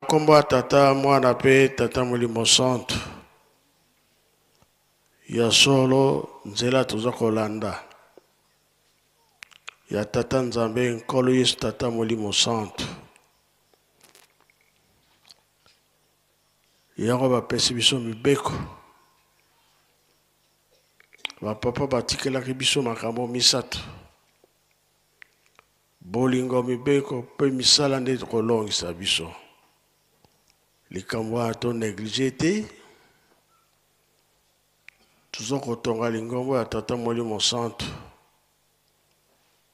Nkombo ya Tata, Mwana mpe Tata Molimo Santu. Ya solo nzela toza kolanda ya Tata Nzambe Nkolo Yesu Tata Molimo Santu. Yango bapesi biso mibeko. Bapapa batikelaki biso makambo misato. Bolingo, mibeko mpe misala nde ekolongisa biso. Likambo wana to neglige te. Toza kotonga lingombo ya Tata Molimo Santu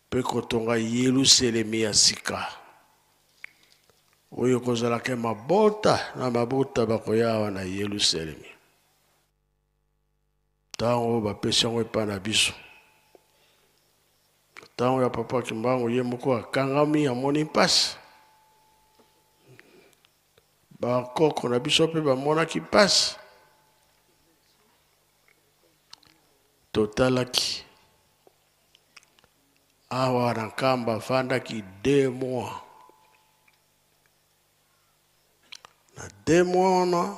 mpe kotonga Yelusalemi ya sika oyo ekozalaka mabota na mabota bakoya awa na Yelusalemi. Ntango bapesi yango epai na biso, ntango ya papa Kimbangu ye moko akangami, amoni mpasi. Bakoko na biso mpe bamonaki mpasi. Totalaki awa na Nkamba, afandaki 2 mois. Na 2 mois wana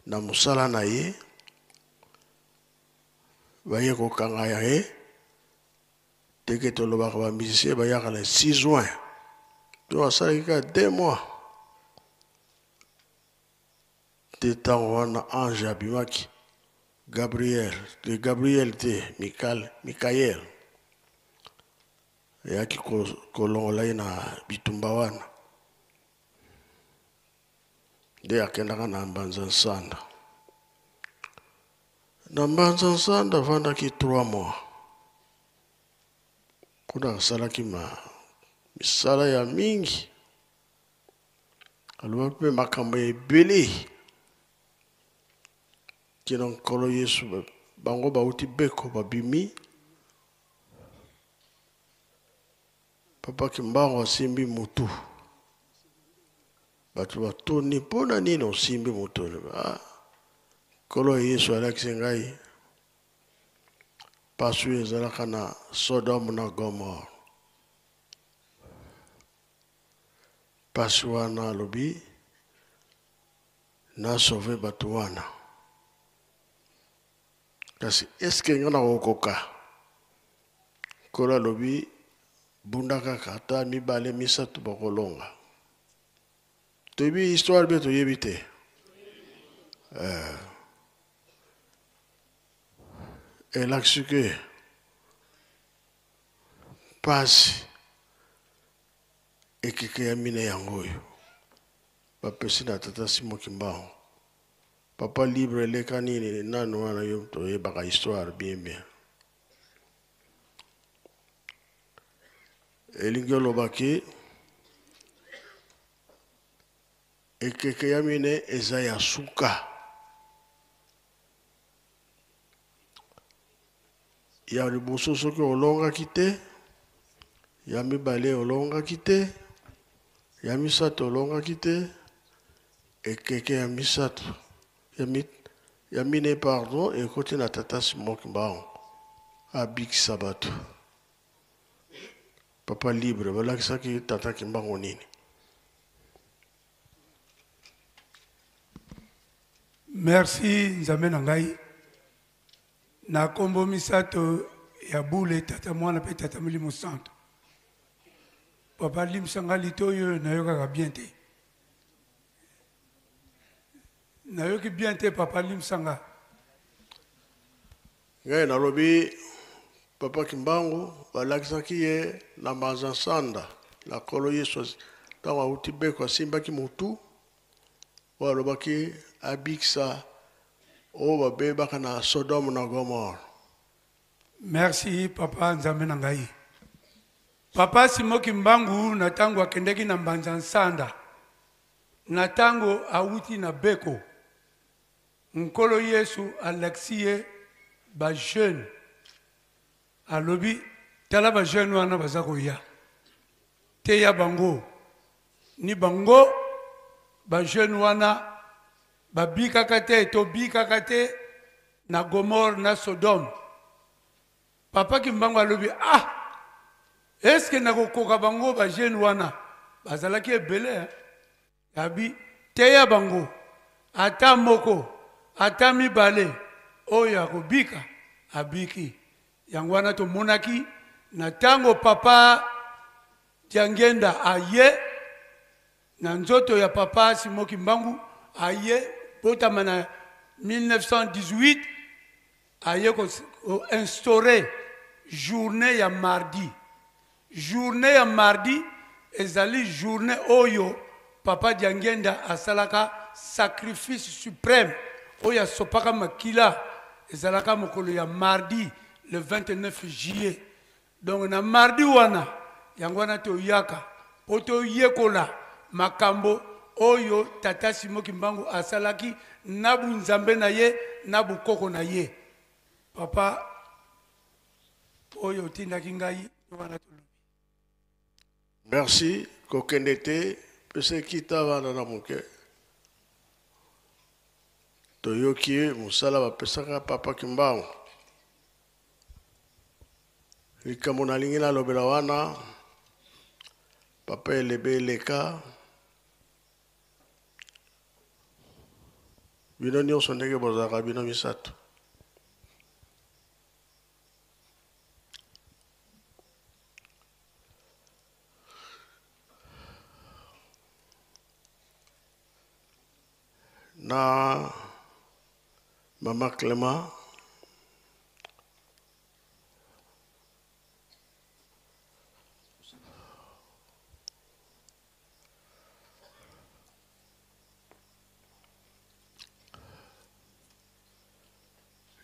na mosala na ye, baye kokanga ya ye teke tolobaka ba musicien bayaka na 6 juin to asalaki kaka 2 mois te. Ntango wana ange abimaki, Gabriel te, Gabriel te, Mikael, Mikael eyaki kolongola ye na bitumba wana, nde akendaka na Mbanza Nsanda. Na Mbanza Nsanda avandaki 3 mois kuna, asalaki ma misala ya mingi, alobaki mpe makambo ebele kino Nkolo Yesu. Bango bauti Beko, babimi, Papa Kimbangu asimbi mutu. Bato batuni mpo na nini osimbi mutu? Ah, Nkolo Yesu alakisi ngai pasi oyo ezalaka na Sodome na Gomore. Pasi wana alobi na sauve bato wana. Kasi eske nga nakokoka? Nkolo alobi bunda kaka, ata mibale misato bakolonga. Toyebi histoire bien, toyebi te. Elakisi ke pasi ekeke ya mine yango oyo bapesi na tata Simon Kimbangu. Papa libre eleka nini nanu wana, yo toyebaka histoire bien bien. Elingi olobaki ekeke ya mine eza ya suka ya liboso. Soki olongaki te ya mibale, olongaki te ya misato, olongaki te ekeke ya misato, ya mine, pardon, ekoti na tata Simon Kimbangu abikisa bato. Papa libre, balakisaki tata Kimbangu nini? Merci Nzambe na ngai na kombo misato ya bule, Tata, Mwana mpe Tata Molimo Santo. Papa, limbisa ngai, lito oyo nayokaka bien te, nayoki bien te. Papa, limbisa nga. Ngai nalobi papa Kimbangu balakisaki ye na Mbanza Nsanda na Nkolo Yesu ntango awuti Beko, asimbaki motu oyo alobaki abikisa oyo babebaka na Sodome na Gomore. Merci papa Nzambe na ngai. Papa Simon Kimbangu na ntango akendeki na Mbanza Nsanda, na ntango awuti na Beko, Nkolo Yesu alakisi ye ba jeune, alobi tala ba jeune wana baza koya, teya bango. Ni bango ba jeune wana babikaka te, tobikaka te na Gomore na Sodome. Papa Kimbangu alobi ah, est-ce que nakokoka bango? Ba jeune wana bazalaki ebele, hein? Abi teya bango ata moko ata mibale oyo akobika abiki. Yango wana tomonaki na ntango papa Diangenda aye na nzoto ya papa Simon Kimbangu aye botama na 1918 aye ko instaurer journée ya mardi. Journée ya mardi ezali journée oyo papa Diangienda asalaka sacrifice suprême oyo asopaka makila, ezalaka mokolo ya mardi le 29 juillet. Donc na mardi wana yango wana toyaka po toyekola makambo oyo tata Simon Kimbangu asalaki na bunzambe na ye na bukoko na ye. Papa oyo otindaki ngai wana tolobi. Merci, kokende te, pesa ekita bana na moke. Toyoki mosala bapesaka papa Kimbangu. Likambo nalingi nalobela wana, papa elebe eleka, bino nyonso ndenge bozalaka bino misato. Na mama Clément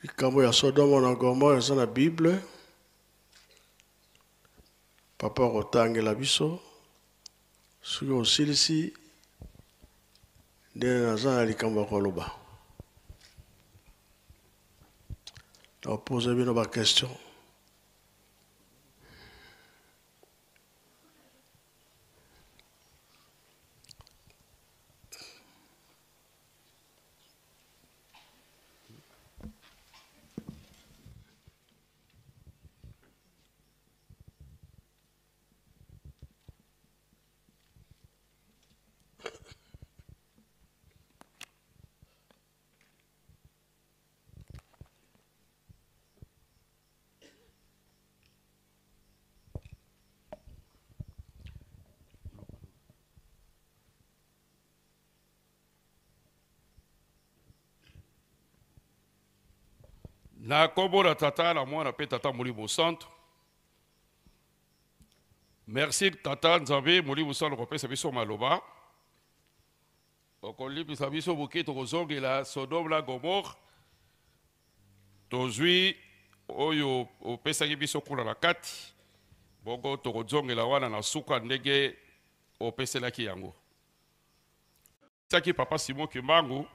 likambo ya Sodome na Gomorrhe eza na Bible. Papa akotangela biso soki osilisi nde naza na likambo ya koloba. Nakopoze bino ba question. Na nkombo na Tata, na Mwana mpe Tata Molimo Santu. Merci Tata Nzambe Molimo Santu kopesa biso maloba. Okolimbisa biso moke tokozongela Sodome na Gomorre. Tozwi oyo opesaki biso kuna na kati, bongo tokozongela wana na suka ndenge opeselaki yango. Saki papa Simon Kimbangu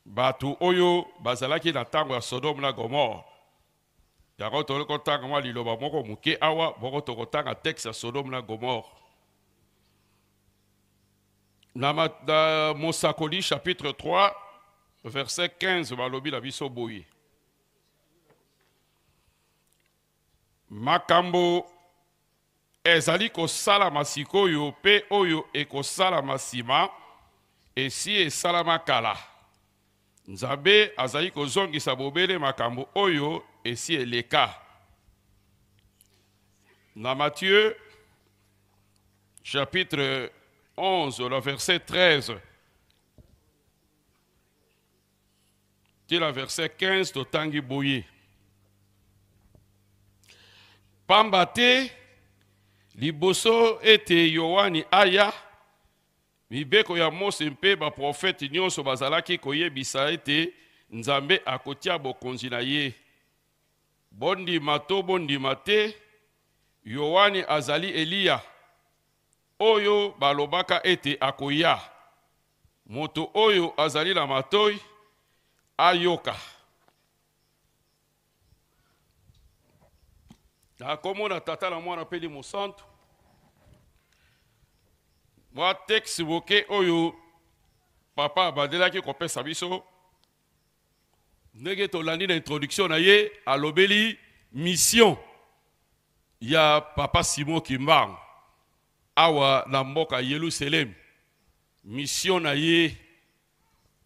bato oyo bazalaki na ntango ya Sodome na Gomorre. Yango toli kotanga mwa liloba moko moke awa, bongo tokotanga texte ya Sodome na Gomorre. Na, na Mosakoli chapitre 3 verset 15 balobi na biso boye: makambo ezali kosalama sikoyo mpe oyo ekosalama nsima esi esalama kala. Nzambe azali kozongisa bobele makambo oyo esi eleka. Na Matthieu chapitre 11, le verset 13 ti na verset 15 totangi boye: pamba te liboso ete Yoane aya, mibeko ya Mose mpe baprofete nyonso bazalaki koyebisa ete Nzambe akotia bokonzi na ye. Bondima to bondima te, Yoane azali Eliya oyo balobaka ete akoya. Moto oyo azali na matoi ayoka. Nakomona Tata na Mwana mpe Elimo Santu. Mwa texte moke oyo papa abandelaki kopesa biso, ndenge tolandi na introduction na ye, alobeli mission ya papa Simon Kimbangu awa na mboka Yelusalemi. Mission na ye,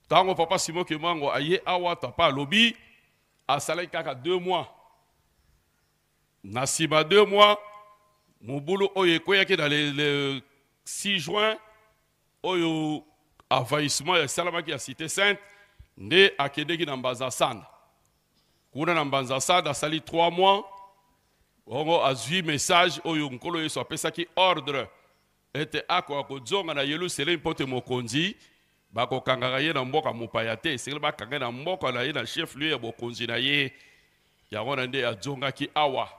ntango papa Simon Kimbangu aye awa, papa alobi asalaki kaka 2 mois. Na nsima 2 mois, mobulu oyo ekweyaki na le 6 juin, oyo envahissement esalamaki ya Cité Sainte, nde akendeki na Mbanza Sanda. Kuna na Mbanza Sanda asali 3 mois, bongo azwi message oyo Nkolo Yesu apesaki ordre ete akoka kozonga na Yelusalemi mpo te mokonzi bakokangaka ye na mboka mopaya te, esengeli bakanga ye na mboka na ye, na chef lieu ya bokonzi na ye. Yango wana nde azongaki awa.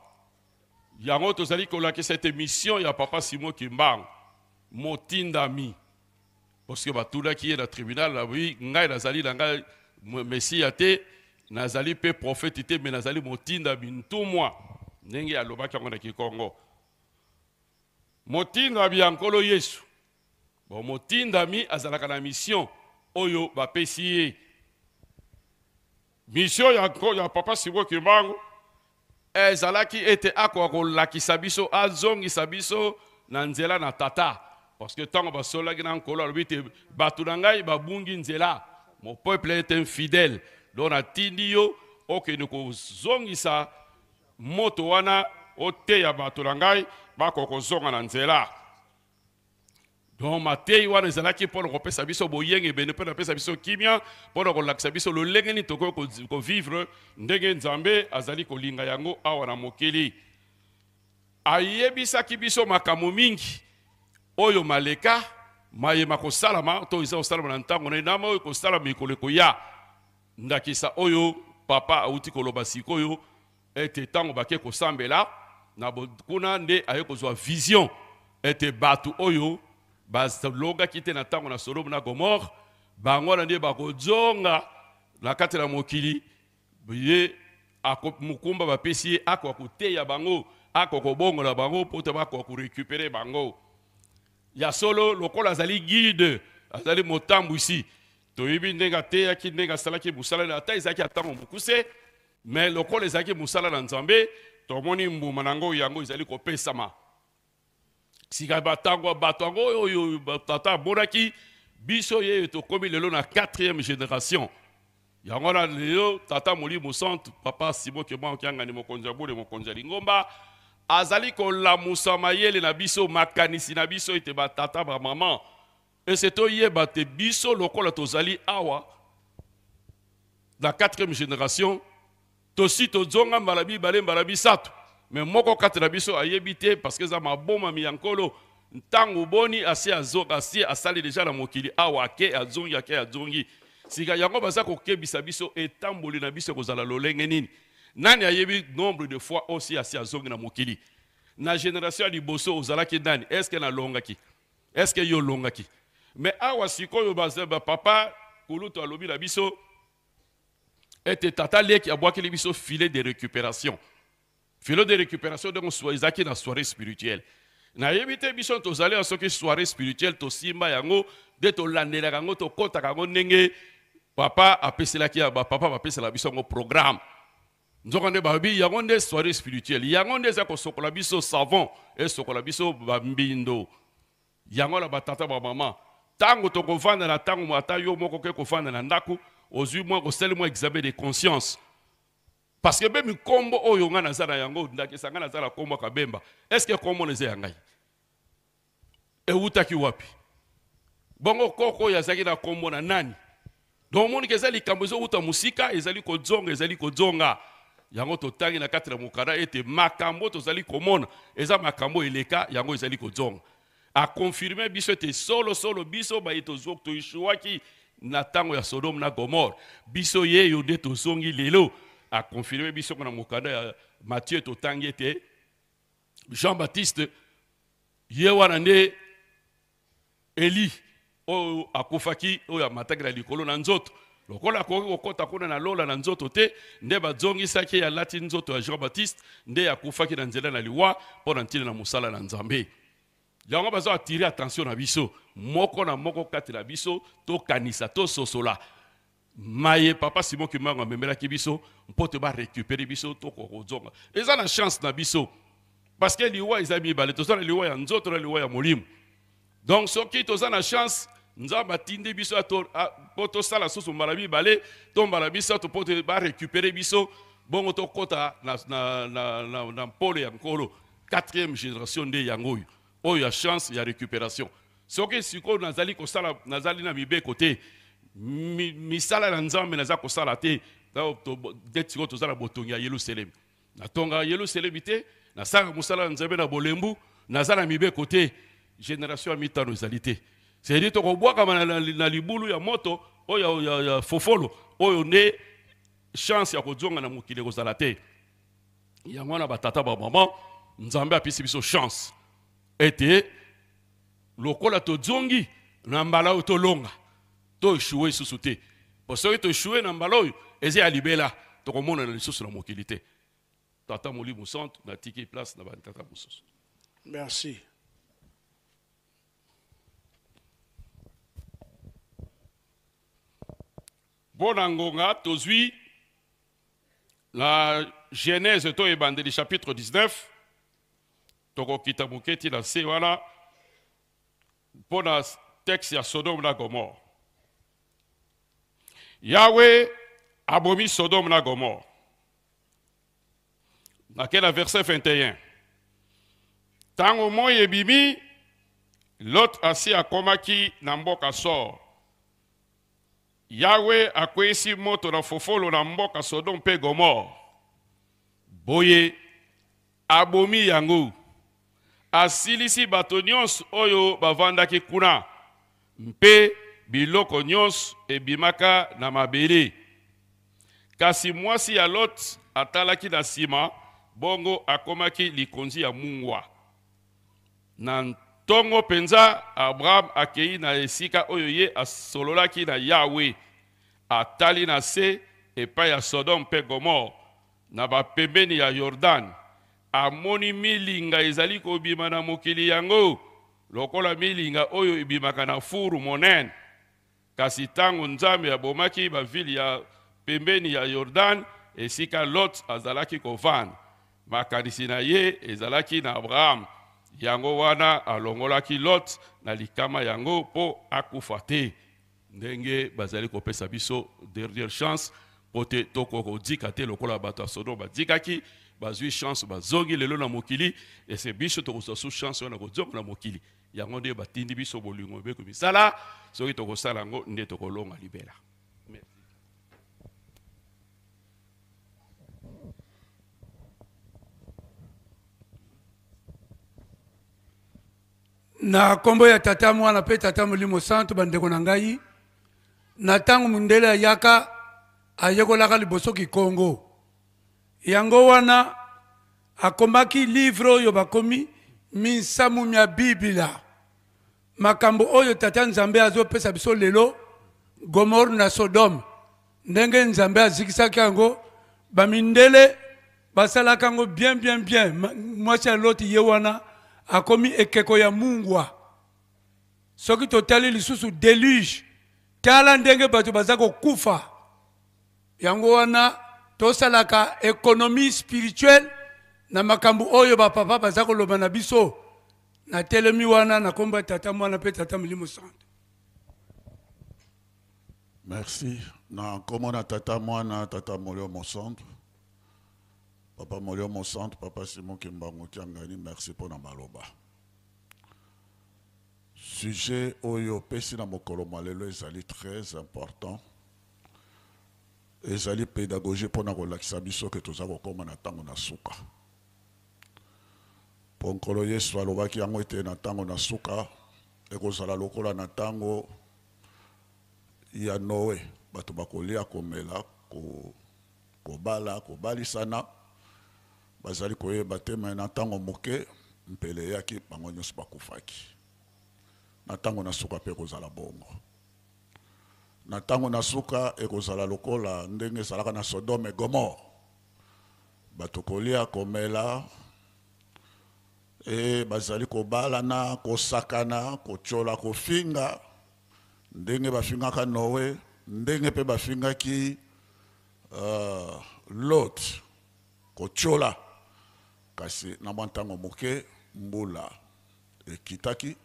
Yango tozali kolakisa ete mission ya papa Simon Kimbangu, motindami, parce que batunaki ye na tribunal, alobi ngai nazali na ngai Messia te, nazali pe prophète te, mais nazali motindami, ntumwa, ndenge alobaki yango na Kikongo. Motindami ya Nkolo Yesu. Bon, motindami azalaka na mission oyo bapesi ye. Mission ya papa Simon Kimbangu ezalaki ete akoka kolakisa biso, azongisa biso na nzela na tata. Parce que tango basololaki na Nkolo, alobi te bato na ngai babungi nzela, mon peuple est infidèle. Donc natindi yo okende kozongisa moto wana, oteya bato na ngai bakoka kozonga na nzela. Donc mateyi wana ezalaki mpo na kopesa biso boyengebene, mpo na kopesa biso kimia, mpo na kolakisa biso lolenge nini tokoki kovivre ndenge Nzambe azali kolinga yango awa na mokili. Ayebisaki biso makambo mingi oyo maleka, maye makosalama to eza kosalama na ntango na ye, na oyo ekosalama mikolo ekoya. Ndakisa oyo papa awuti koloba sikoyo ete ntango bake kosambela na kuna nde aye kozwa vision ete bato oyo balongaki te na ntango na Sodome na Gomorre, bango wana nde bakozonga na kati na mokili. Ye mokumba bapesi ye, akoka koteya bango, akoka kobongola bango mpo te bakoka korekupere bango. Ya solo, lokola azali guide, azali motambwisi, toyebi ndenge ateyaki, ndenge asalaki mosala na, ata ezalaki ntango mokuse, mais lokola ezalaki mosala na Nzambe, tomoni mbuma na yango, yango ezali kopesama. Sika batango bato yango oyo tata amonaki biso, ye tokomi lelo na 4e génération. Yango wana lelo tata Molimo Santu, papa Simon Kimbangu Kiangani, mokonzi ya bule, mokonzi ya lingomba, azali kolamusa mayele na biso, makanisi na biso, ete batata ba mama ese toyeba te biso lokola tozali awa na 4e génération, tosi tozonga mbala mibale, mbala misato, mais moko kati na biso ayebi te, parce que eza mabomami ya Nkolo. Ntango boni asi azoka, asi asali deja na mokili awa, ake azongi, ake azongi. Sika yango baza kokebisa biso, etamboli na biso ekozala lolenge nini? Nani ayebi nombre de fois osi asi azongi na mokili? Na génération ya liboso ozalaki nani? Est-ce que nalongaki? Est-ce que yo olongaki? Mais awa sikoyo baza ba papa kulutu alobi na biso ete tata leki abwakeli biso filet de récupération. Filet de récupération donc ezalaki na soirée spirituelle. Nayebi te biso tozali ya soki soirée spirituelle tosimba yango nde tolandelaka yango, tokɔtaka yango ndenge papa apeselaki ya ba papa bapesela biso yango programme. Nzoka nde balobi yango nde soirée spirituelle, yango nde eza kosokola biso savon, esokola biso bambindo. Yango na batata ba mama, tango tokovanda na tango ata yo moko ke kovanda na ndako, ozwi mwa kosali mwa examen de conscience. Parce que meme kombo oyo nga naza na yango, ndakisa nga naza na kombo ya Kabemba, est-ce que kombo na eza ya ngai? Ewutaki wapi? Bongo koko oyo azalaki na kombo na nani? Donc omoni ke eza likambo ezowuta mosika, ezali kozonga, ezali kozonga. Yango totangi na kati na mokanda ete makambo tozali komona eza makambo eleka, yango ezali kozonga. A confirmer biso ete solo solo biso baye toeshuwaki na tango ya Sodome na Gomorre, biso yeyo nde tozongi lelo. A confirmer biso na mokanda ya Matthieu totangi ete Jean-Baptiste ye wana nde Eli oyo akufaki, oyo amataki na likolo na nzoto. Lokola akoki kokota kuna na lola na nzoto te, nde bazongisaki ye alati nzoto ya Jean-Baptiste, nde akufaki na nzela na liwa mpo na ntina na mosala na Nzambe. Yango bazo attirer attention na biso, moko na moko kati na biso, tokanisa, tososola maye papa Simon Kimbangu amemelaki biso mpo te ba récupérer biso, tokoka kozonga. Eza na chance na biso, parce que liwa eza mibale, toza na liwa ya nzoto na liwa ya molimo. Donc soki toza na chance, Nzambe atindi biso mpo tosala susu mbala mibale to mbala misato mpo te barécupere biso, bongo tokɔta na, na, na, na, na mpolo ya Nkolo. Quatrième génération nde yango oyo, oyo ya chance ya récupération. Soki sikoyo nazali kosala, nazali na mibeko te, misala na Nzambe naza kosala te, nde sikoyo toza na botongi ya Yelusalemi. Natongaka Yelusalemi te, nasalaka mosala na Nzambe na bolembu, naza na mibeko te, génération ya mitano ezali te. C'est-à-dire tokobwakama na, na, na libulu ya moto oyo ya, ya, ya fofolo oyo, nde chance ya kozonga na mokili ekozala te. Yango wana, batata, bamama, Nzambe apesi biso chance ete lokola tozongi na mbala oyo, tolonga, toéchouer lisusu te. Po soki toéchouer na mbala oyo, eza ya libela, tokomonana lisusu na mokili te. Tata Molimo Santu, natiki place na batata mosusu. Merci. Mpo na ngonga, tozwi na Genèse to Ebandeli chapitre 19. Tokokita moke ti na se wana mpo na texte ya Sodome na Gomore. Yawe abomi Sodome na Gomore. Nake na verset 21. Ntango moi ebimi, Lot asi akomaki na mboka Sor. Yawe akweyisi moto na fofolo na mboka Sodome mpe Gomore, boye abomi yango, asilisi bato nyonso oyo bavandaki kuna mpe biloko nyonso ebimaka na mabele. Kasi mwasi ya Lot atalaki na nsima, bongo akomaki likonzi ya mungwa. Na ntongo mpenza, Abraham akei na esika oyo ye asololaki na Yawe. Atali na se epai ya Sodome mpe Gomore na bapembeni ya Yordan, amoni milinga ezali kobima na mokili yango lokola milinga oyo ebimaka na furu monene. Kasi ntango Nzambe abomaki bavile ya pembeni ya Yordan esika Lot azalaki kovanda, makanisi na ye ezalaki na Abraham. Yango wana alongolaki Lot na likama yango mpo akufa te. Ndenge bazali kopesa biso dernière chance mpo te tokoka kodika te lokola bato ya Sodome badikaki, bazwi chance, bazongi lelo na mokili. Ese biso tokozwa su chance wana kozonga na mokili yango? Nde batindi biso bolingo, mibeko, misala. Soki tokosala yango, nde tokolonga libela. Merci. Na nkombo ya Tata, Mwana mpe Tata Molimo Santu. Bandeko na ngai, na ntango mondele ayaka, ayekolaka liboso Kikongo. Yango wana akomaki livre oyo bakomi Minsamu mya Biblia. Makambo oyo Tata Nzambe azopesa biso lelo, Gomore na Sodome, ndenge Nzambe azikisaki yango, bamindele basalaka yango bien bien bien. Mwasi ya Loti ye wana akomi ekeko ya mungwa. Soki totali lisusu déluge, tala ndenge bato baza kokufa. Yango wana tosalaka économie spirituelle na makambo oyo bapapa baza koloba na biso. Natelemi wana na kombo ya Tata, Mwana mpe Tata Molimo Santo. Merci. Na nkombo na Tata, Mwana, Tata Molimo Mosantu. Papa Molimo Mosantu, Papa Simon Kimbangu Kiangani, merci mpona maloba. Sujet oyo opesi na mokolo mwa lelo ezali très important. Ezali pédagogie mpona kolakisa biso ke toza kokóma na ntango na suka. Mpo Nkolo Yesu alobaki yango ete na ntango na suka ekozala lokola na ntango ya Noe: bato bakolia, komela, kobala, kobalisana, bazali koyeba te. Me na ntango moke mpele eyaki, bango nyonso bakufaki. Na ntango na suka mpe ekozala bongo. Na ntango na suka ekozala lokola ndenge ezalaka na Sodome, Gomore: bato kolia, komela, e bazali kobalana, kosakana, kotyola, kofinga, ndenge bafingaka Noe, ndenge mpe bafingaki Lot, kotyola. Kasi na mwa ntango moke mbula ekitaki.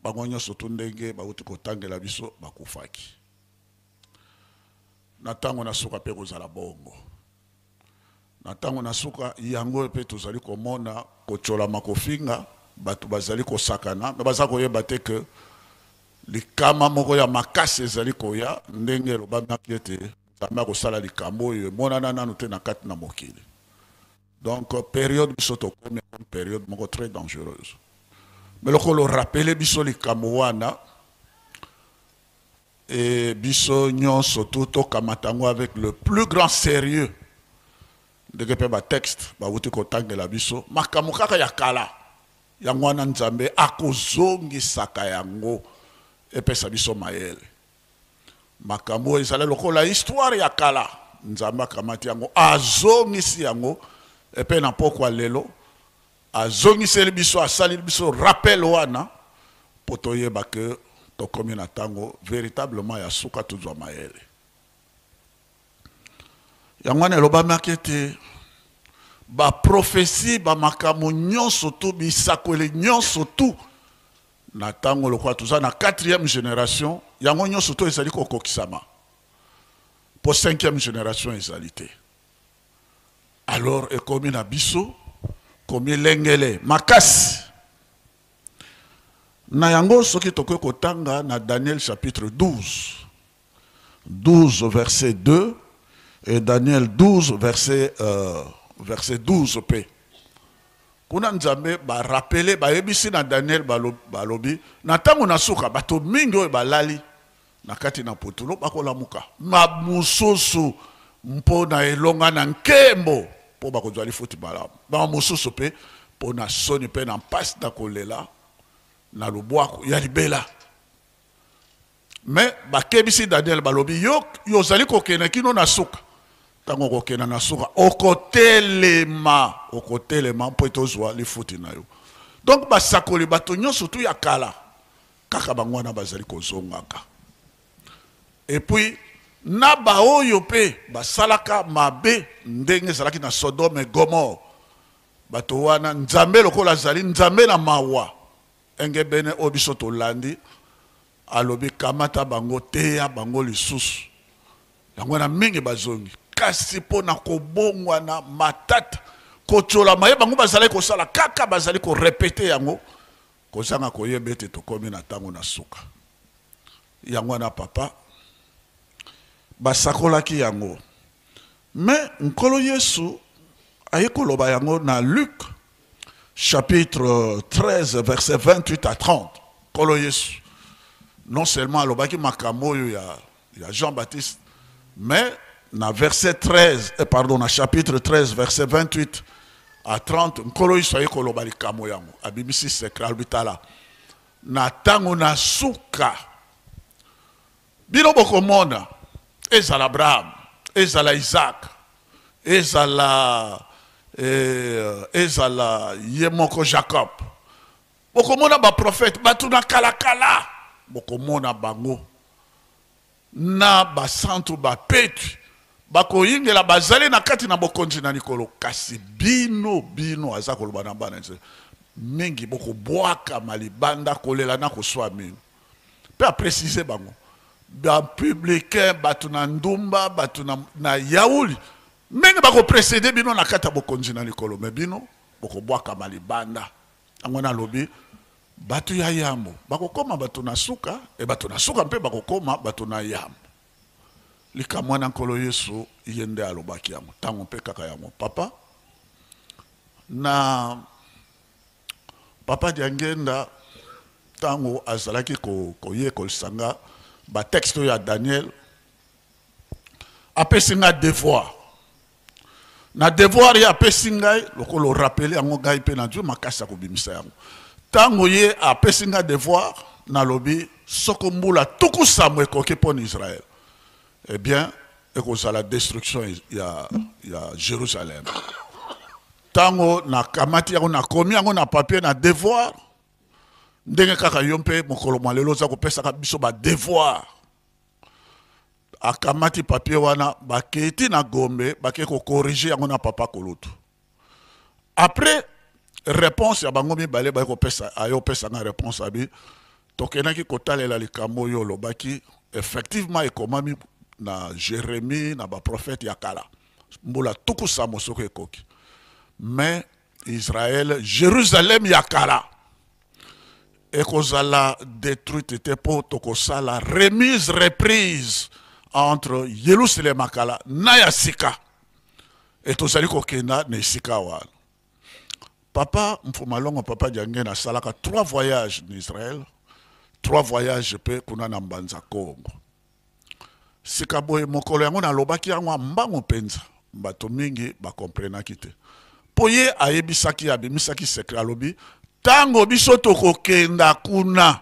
Bango nyonso tu ndenge bauti kotangela biso bakufaki. Na ntango na suka mpe kozala bongo. Na ntango na suka yango mpe tozali komona kotyolama, kofinga, bato bazali kosakana, me baza koyeba te ke likama moko ya makasi ezali koya, ndenge elobamaki ete Nzambe akosala likambo oyo emonana nanu te na kati na mokili. Donc période biso tokomi période moko très dangereuse. Mais lokola orapele biso likambo wana, e biso nyonso tu tokamata yango avec le plus grand sérieux, ndenge mpe batexte bawuti kotangela biso makambo kaka ya kala yango wana Nzambe akozongisaka yango epesa biso mayele. Makambo oyo ezali lokola histoire ya kala, Nzambe akamati yango azongisi yango epe na pokwa lelo azongiseli biso, asaleli biso rappel wana po toyeba ke tokomi na tango véritablement ya suka, tozwa mayele. Yango wana elobamaki ete ba prophétie, ba makambo nyonso tu, bisakweli nyonso tu na tango lokola toza na 4e génération, yango nyonso to ezali kokokisama, po 5e génération ezali te. Alors ekomi na biso komilengele makasi na yango. Soki tokoki kotanga na Daniel chapitre 12, 12 verset 2 et Daniel 12 verset 12 p, kuna Nzambe barapele, bayebisi na Daniel, balobi na ntango na suka bato mingi oyo balali na kati na putulu bakolamuka, ma mosusu mpo na elonga na nkembo, mpo bakozwa lifuti malamu, ba mosusu mpe mpo na soni mpe na mpasi na kolela na lobwaku ya libela. Mais bakebisi Daniel, balobi yo, yo ozali kokende kino na suka. Ntango okokenda na suka, okotelema, okotelema mpo ete ozwa lifuti na yo. Donc basakoli bato nyonso tu ya kala kaka bango wana bazali kozongaka. Et puis na baoyo mpe basalaka mabe ndenge ezalaki na Sodome et Gomorrhe, bato wana Nzambe lokola azali Nzambe na mawa, engebene oyo biso tolandi, alobi kamata bango, teya bango lisusu. Yango wana mingi bazongi, kasi mpo na kobongwana matata, kotyolama ye bango bazalaki kosala kaka, bazali korepete yango kozanga koyeba ete tokomi na ntango na suka. Yango wana papa basakolaki yango, me Nkolo Yesu aye koloba yango na Luc chapitre 13 verset 28 à 30. Nkolo Yesu non seulement alobaki makambo oyo ya Jean-Baptiste, mais na verset 13, pardon, na chapitre 13 verset 28 à 30, Nkolo Yesu aye koloba likambo yango, abimisi secret, alobi tala na ntango na suka bino bokomona ezala Abraham, ezala Isaac, ezala ye moko Jacob, bokomona ba prophète bato na kalakala, bokomona bango na basantu bapetwi bakoyingela, bazali na kati na bokonzi na likolo. Kasi bino, bino aza koloba na bana nzela mingi, bokobwakama libanda, kolela na koswa mino. Mpe aprécise bango bapublicain, bato na ndumba, bato na yauli mingi bakoprécéder bino na kati ya bokonzi na likolo, me bino bokobwakama libanda. Yango nalobi bato ya yambo bakokoma bato na suka, e bato na suka mpe bakokoma bato na yambo. Likambo wana Nkolo Yesu ye nde alobaki yango ntango mpe kaka yango. Papa na papa Diangenda, ntango azalaki koyekolisa nga batexte oyo ya Daniel, apesi nga devoir. Na devoir ye apesi ngai, lokola orapele yango ngai mpe nazwi makasi ya kobimisa yango. Ntango ye apesi nga devoir, nalobi soko mbula 70 ekoki mpo na Israël, eh bien ekozala destruction ya Jérusalem. Ntango nakamati yango, nakomi yango na papier na devoir, ndenge kaka yo mpe mokolo mwa lelo oza kopesaka biso badevoir. Akamati papier wana, bakei ti na Gombe, bakei kokorige yango na papa Kolutu. Après réponse ya bango mibale, baye kopesa, aye kopesa nga réponse, abi Tokendaki kotalela likambo oyo olobaki, effectivement ekomami na Jeremie na ba prophètes ya kala, mbula tuku sambo soki ekoki. Mais Israël, Jérusalem ya kala ekozala détruite te mpo tokosala remise reprise entre Yelusalem ya kala na ya sika, e tozali kokenda na esika wana. Papa Mfumalongo, Papa Diangenda asalaka 3 voyages na Israël, 3 voyages mpe kuna na Mbanza Congo. Sika boye mokolo yango nalobaki yango mbangu mpenza, bato mingi bakomprenaki te. Mpo ye ayebisaki, abimisaki secret, alobi tango biso tokokenda kuna,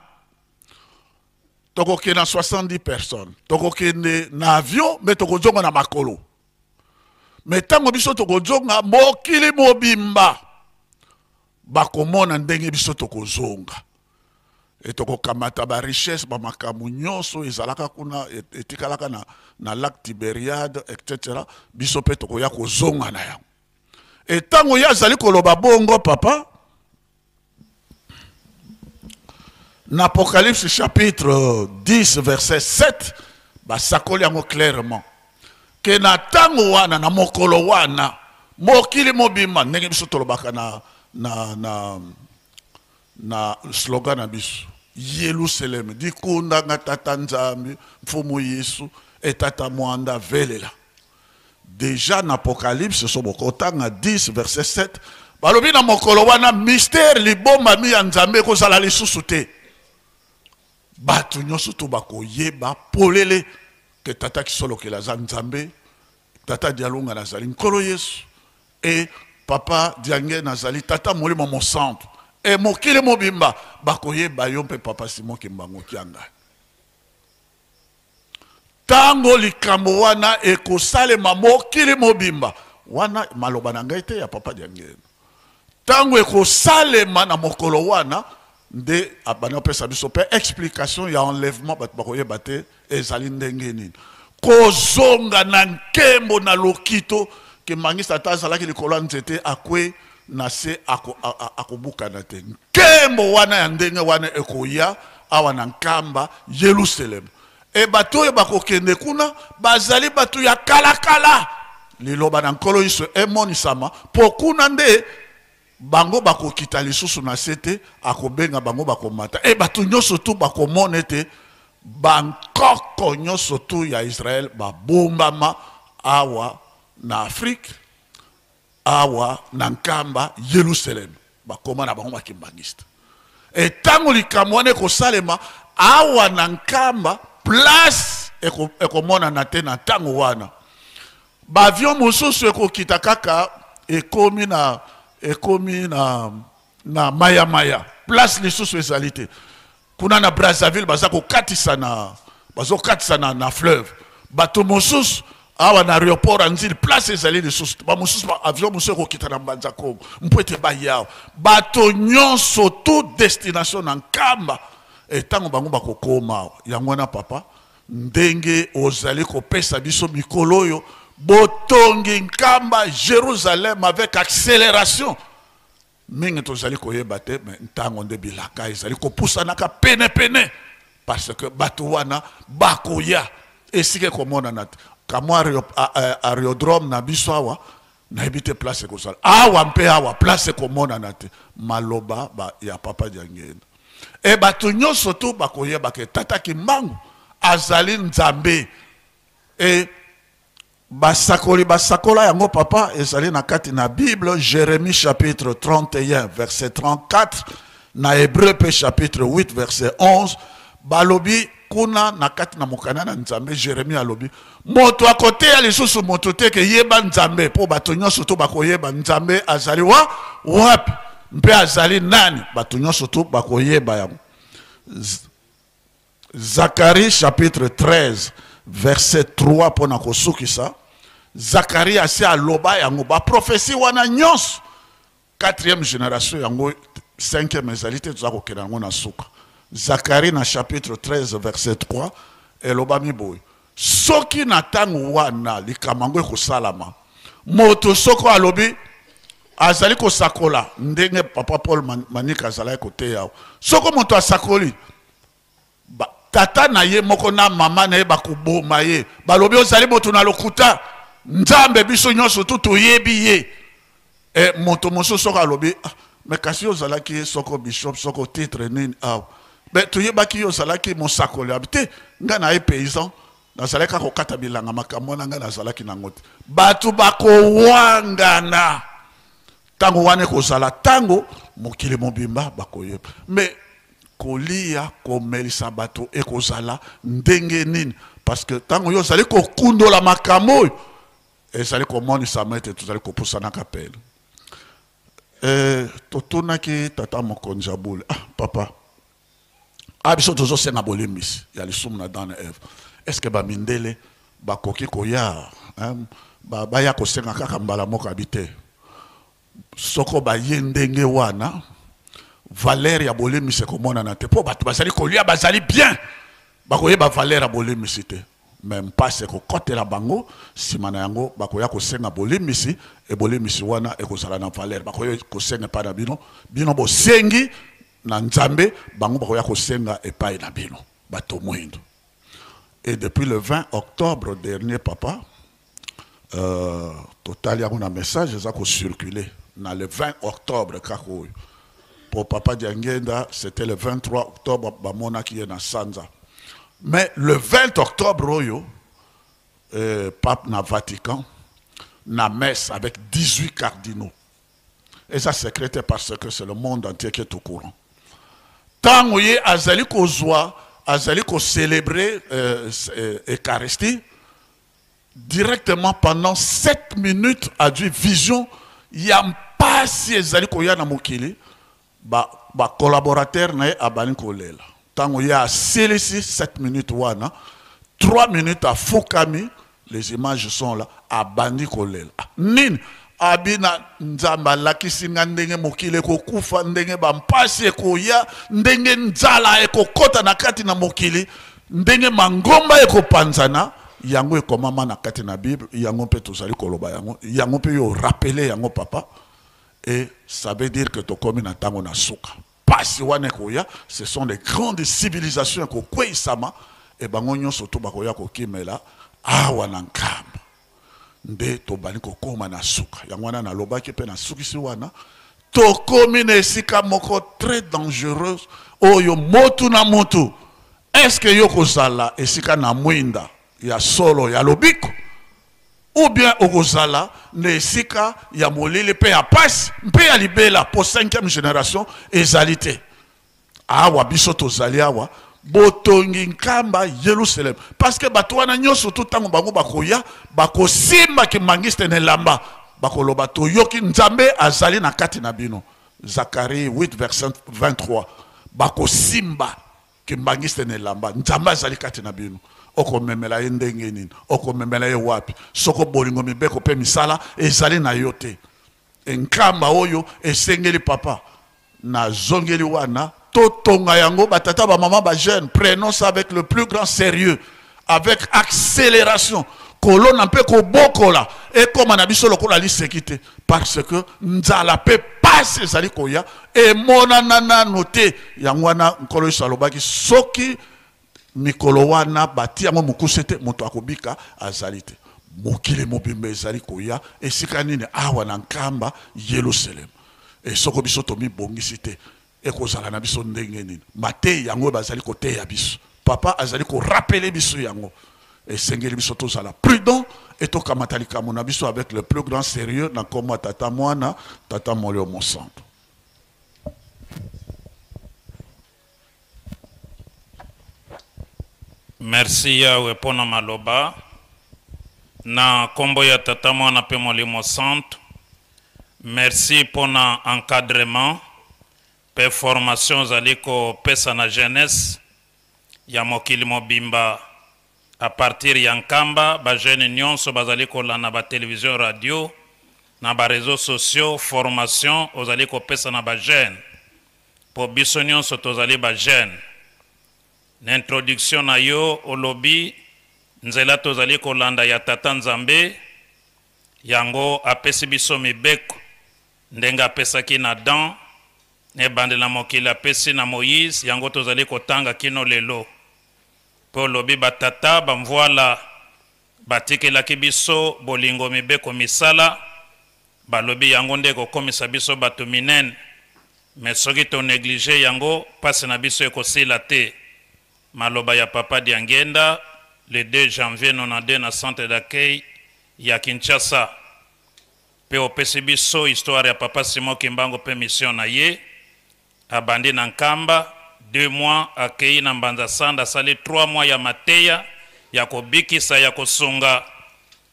tokokenda 70 personnes, tokokende na avion mais tokozonga na makolo. Mais tango biso tokozonga, mokili mobimba bakomona ndenge biso tokozonga. E tokokamata ba richesse, ba makambo nyonso ezalaka kuna, etikalaka na lac Tibériade, et cetera. Biso pe tokoya kozonga na yango. E tango ye azali koloba bongo, papa, na Apocalypse chapitre 10 verset 7, basakoli yango clairement ke na tango wana, na mokolo wana, mokili mobimba, ndenge biso tolobaka na slogan na biso, Yelusaleme dikunda nga tata Nzambe mfumu Yesu e tata mwanda velela. Déjà na Apocalypse so bokotanga 10 verset 7, balobi na mokolo wana mystère libombami ya Nzambe ekozala lisusu te. Bato nyonso to bakoyeba polele ke tata Kisolokele aza Nzambe, tata Dialunga nazali Nkolo Yesu e papa Diange nazali tata Molimo Mosantu. E mokili mobimba bakoyeba yo mpe papa Simon Kimbangu Kiangani. Tango likambo wana ekosalema mokili mobimba, wana maloba na ngai te ya papa Diangene. Tango ekosalema na mokolo wana nde abandi kopesa biso mpe explication ya enlèvement, bato bakoyeba te ezali ndenge nini kozonga na nkembo na lokito. Kimbanguiste ata azalaki likolo ya nzete akwe na se akobukana te. Nkembo wana ya ndenge wana ekoya awa na Nkamba Yelusalem. E bato oyo bakokende kuna bazali bato ya kalakala. Liloba na Nkolo Yesu emonisama po kuna nde bango bakokita lisusu na se te, akobenga bango bakomata. E bato nyonso tu bakomona ete bankoko nyonso tu ya Israël babombama awa na Afrique, awa na Nkamba Yelusalem, bakoma na bango bakimbangiste. E tango likambo wana ekosalema awa na Nkamba, place ekomonana te na ntango wana. Ba avion mosusu ekokita kaka ekomi na maya maya, place lisusu ezali te. Kuna na Brazzaville baza kokatisa na, bazokatisa na, na fleuve. Bato mosusu awa na aéroport ya Nzili, place ezali lisusu te. Ba mosusu, ba avion mosusu ekokita na Mbanza Kongo mpo ete baya awa. Bato nyonso tout destination na Nkamba. E ntango bango bakokoma awa, yango wana papa, ndenge ozali kopesa biso mikolo oyo botongi Nkamba Jérusalem avec accélération. Mingi tozali koyeba te, mais ntango nde bilaka ezali kopusanaka pene pene, parce que bato wana bakoya esika ekomonana te. Kamwa aérodrome na biso awa, nayebi te place ekozala awa mpe awa place ekomonana te. Maloba ya papa Diangenda. E bato nyonso tu bakoyeba ke tata Kimbangu azali Nzambe. E basakoli basakola yango papa, ezali na kati na Bible, Jérémie chapitre 31 verset 34, na Hébreu pe chapitre 8 verset 11, balobi kuna na kati na mokanda na Nzambe, Jérémie alobi moto akoteya lisusu moto te ke yeba Nzambe, po bato nyonso to bakoyeba Nzambe azali wa wapi mpe azali nani, bato nyonso to bakoyeba yango. Zacharie chapitre 13 verset 3 pona kosukisa, Zacharie asi aloba yango, ba prophétie wana nyonso 4e génération yango 5e ezali te, toza kokende yango na suka. Zacharie na chapitre 13 verset 3 elobami boye: soki na tango wana likambo yango ekosalama, moto soko alobi azali kosakola ndenge papa Paul Manika azalaki koteya awa, soko moto asakoli Ba, tata na ye moko na mama na ye bakoboma ye. Balobi ozali moto na lokuta. Nzambe biso nyonso tu toyebi ye. E moto mosusu soko alobi ah, me kasi yo ozalaki soko bishop soko titre nini awa. Me toyebaki yo ozalaki mosakoli abi te ngai na ye paysan nazalaki kaka kokata bilanga makambo wana ngai nazalaki nango te. Bato bakowangana. Tango wana ekozala tango mokili mobimba bakoyeba. Mais kolia komelisa bato ekozala ndenge nini? Parce que tango yo ozali kokundola makambo oyo ezali komonisama ete tozali kopusanaka pene. Eh, totunaki tata mokonzi ya bule, ah papa, ah biso tozosenga bolimbisi ya lisumu na Adam na Eve. Est-ce que bamindele bakoki koya, hein, baya kosenga kaka mbala moko abi te? Soko baye ndenge wana, valeur ya bolimbisi ekomonana te, mpo bato bazali kolia, bazali bien, bakoyeba valeur ya bolimbisi te. Mais mpasi ekokotela bango, nsima na yango bakoya kosenga bolimbisi, e bolimbisi wana ekozala na valeur. Bakoya kosenga epai na bino, bino bosengi na Nzambe, bango bakoya kosenga epai na bino bato moindo. Et depuis le 20 octobre dernier, papa, totali yango na message eza kocirculer na le 20 octobre kaka oyo. Pour papa Diangienda, c'était le 23 octobre, bamonaki ye na sanza. Mais le 20 octobre oyo, pape na Vatican, na messe avec 18 cardinaux. Et ça secret parce que c'est le monde entier qui est au courant. Tango ye azali kozwa, azali ko célébrer Eucharistie, directement pendant 7 minutes a dit vision, ya mpasi ezali koya na mokili, ba collaborateur na ye abani kolela. Tango ye asilisi 7 minutes wana, 3 minutes afukami, les images sont là, abandi kolela. Ah, nini? Abina Nzambe alakisi nga ndenge mokili ekokufa, ndenge ba mpasi ekoya, ndenge nzala ekokota na kati na mokili, ndenge mangomba ekopanzana, yango ekomama na kati na Bible, yango mpe tozali koloba yango, yango mpe yo rappeler yango papa, et ça veut dire que tokomi na tango na suka. Pasi wana ekoya, ce sont les grandes civilisations ekokweyisama, et bango nyonso to bakoya kokimela awa na Nkamba. Nde tobandi kokoma na suka. Yango wana nalobaki mpe nasukisi wana, tokomi na esika moko très dangereuse oyo motu na motu, est-ce que yo kozala esika na mwinda ya solo ya lobiko, ou bien okozala na esika ya molili mpe ya pasi mpe ya libela po 5e génération ezali te. Awa biso tozali awa botongi Nkamba Yerusalem, parce que bato wana nyonso tu ntango bango bakoya bakosimba kimangiste na elamba, bakoloba toyoki Nzambe azali na kati na bino. Zacharie 8 verset 23, bakosimba kimangiste na elamba, Nzambe azali kati na bino. Okomemela ye ndenge nini? Okomemela ye wapi? Soko bolingo mibeko pe misala ezali na yo te. Nkamba oyo esengeli papa na zongeli wana totonga yango batata ba mama ba jeune, prenons ça avec le plus grand sérieux, avec accélération. Kolona mpe kobokola ekoma na biso lokola liseki te, parce que nzala mpe pasi ezali koya emonana nano te. Yango wana Nkolo Yesu alobaki soki mikolo wana batia yango mokuse te, moto akobika azali te. Mokili mobimba ezali koya esika nini? Awa na Nkamba Yerusalem. E soko biso tomibongisi te, ekozala na biso ndenge nini? Mateyi yango bazali koteya biso, papa azali korapele biso yango. Esengeli biso tozala prudent et tokamata likambo na biso avec le plus grand sérieux na nkombo ya Tata Mwana, Tata Molimo Mosantu. Merci Yahweh pona maloba na kombo ya Tata Mwana pe Molimo Santu. Merci pona encadrement pe formation ozali kopesa na jeunesse ya mokili mobimba à partir ya Nkamba. Ba jeunes nyonso bazali kolanda ba télévision, radio na ba réseaux sociaux, formation ozali kopesa na ba jeunes po biso nyonso tozali ba jeunes. Na introduction na yo olobi nzela tozali kolanda ya Tata Nzambe, yango apesi biso mibeko ndenge apesaki na Adam, na ebandeli na mokili apesi na Moïse, yango tozali kotanga kino lelo. Mpe olobi batata bamvuala batikelaki biso bolingo, mibeko, misala, balobi yango nde ekokomisa biso bato minene, me soki tonéglige yango, mpasi na biso ekosila te. Maloba ya Papa Diangenda le 2 janvier 92 na centre d'accueil ya Kinshasa. Mpe opesi biso histoire ya Papa Simon Kimbangu mpe mission na ye. Abandi na Nkamba 2 mois, akei na Mbanza Sanda, asali 3 mois ya mateya ya kobikisa, ya kosunga,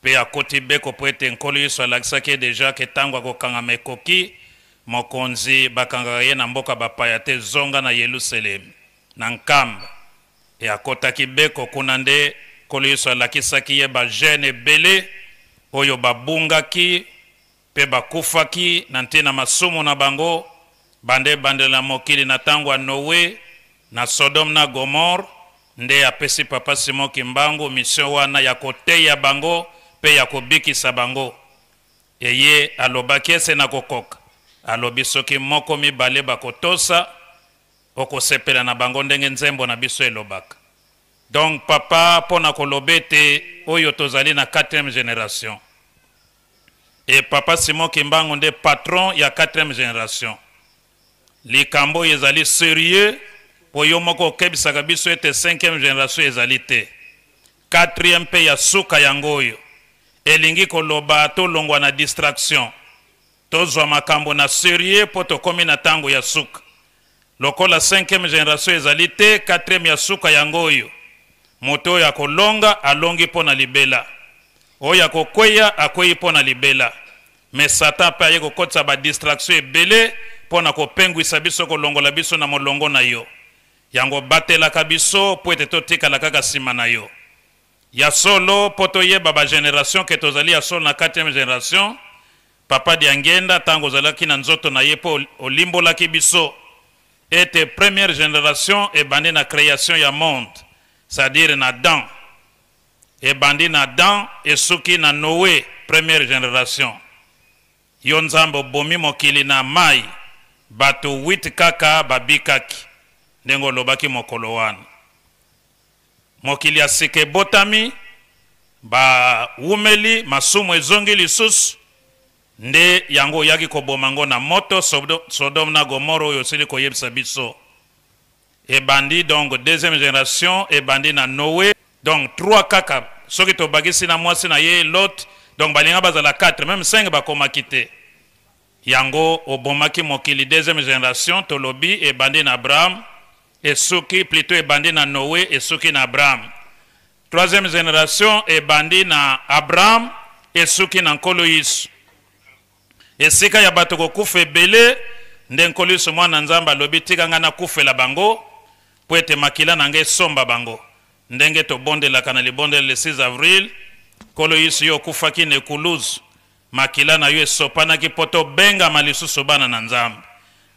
mpe akoti Beko po ete Nkolo Yesu alakisaki ye deja ke ntango akokangama ekoki. Mokonzi bakangaka ye na mboka bapaya te, zonga na Yelusalemi na Nkamba. E akotaki Beko, kuna nde Nkolo Yesu alakisaki ye bajeune ebele oyo babungaki mpe bakufaki na ntina masumu na bango banda ebandela na mokili na ntango ya Noe na Sodome na Gomore. Nde apesi Papa Simon Kimbangu mission wana ya koteya bango mpe ya kobikisa bango. Eye alobaki ese na kokoka, alobi soki moko mibale bakotosa, okosepela na bango, ndenge nzembo na biso elobaka. Donc papa, mpo na koloba ete oyo tozali na 4e génération, e Papa Simon Kimbangu nde patron ya 4e génération. Likambo oyo ezali sérieux, mpo yo moko okebisaka biso ete 5e génération ezali te, 4e mpe ya suka yango oyo. Elingi koloba tolongwa na distraction, tozwa makambo na sérieux, mpo tokómi na ntango ya suka. Lokola 5e génération ezali te, 4e ya suka yango oyo. Moto oyo akolonga alongi mpo na libela, oyo akokweya akwei mpo na libela. Me Satan mpe aye kokotisa badistraction ebele mpo na kopengwisa biso, kolongola biso na molongo na yo. Yango batelaka biso mpo ete totikala kaka nsima na yo ya solo, mpo toyeba bagénération ke tozali ya solo na 4e génération. Papa Diangenda, ntango ozalaki na nzoto na ye, mpo olimbolaki biso ete première génération ebandi na création ya monde, c'est-à-dire na Adam. Ebandi na Adam, esuki na Noé. Première génération, yo Nzambe obomi mokili na mai, bato 8 kaka babikaki, ndenge olobaki mokolo wana. Mokili ya sika ebotami, bawumeli masumu ezongi lisusu, nde yango oyaki koboma ngo na moto, Sodome na Gomore, oyo osili koyebisa biso. Ebandi donc deuxième génération ebandi na Noé, donc 3 kaka. Soki tobakisi na mwasi na ye Lot, donc balinga bazala 4, même 5 bakomaki te. Yango obomaki mokili. Deuxième génération, tolobi ebandi na Abraham, esuki, plutôt ebandi na Noé, esuki na Abraham. Troisième génération ebandi na Abraham, esuki na Nkolo Yesu. Esika ya bato kokufa ebele, nde Nkolo Yesu mwana Nzambe alobi: "Tika ngai nakufela bango, mpo ete makila na ngai esomba bango." Ndenge tobondelaka na libondeli le 6 avril: Nkolo Yesu, yo okufaki na ekuluzu, makila na yo esopanaki mpo tobengama lisusu bana na Nzambe.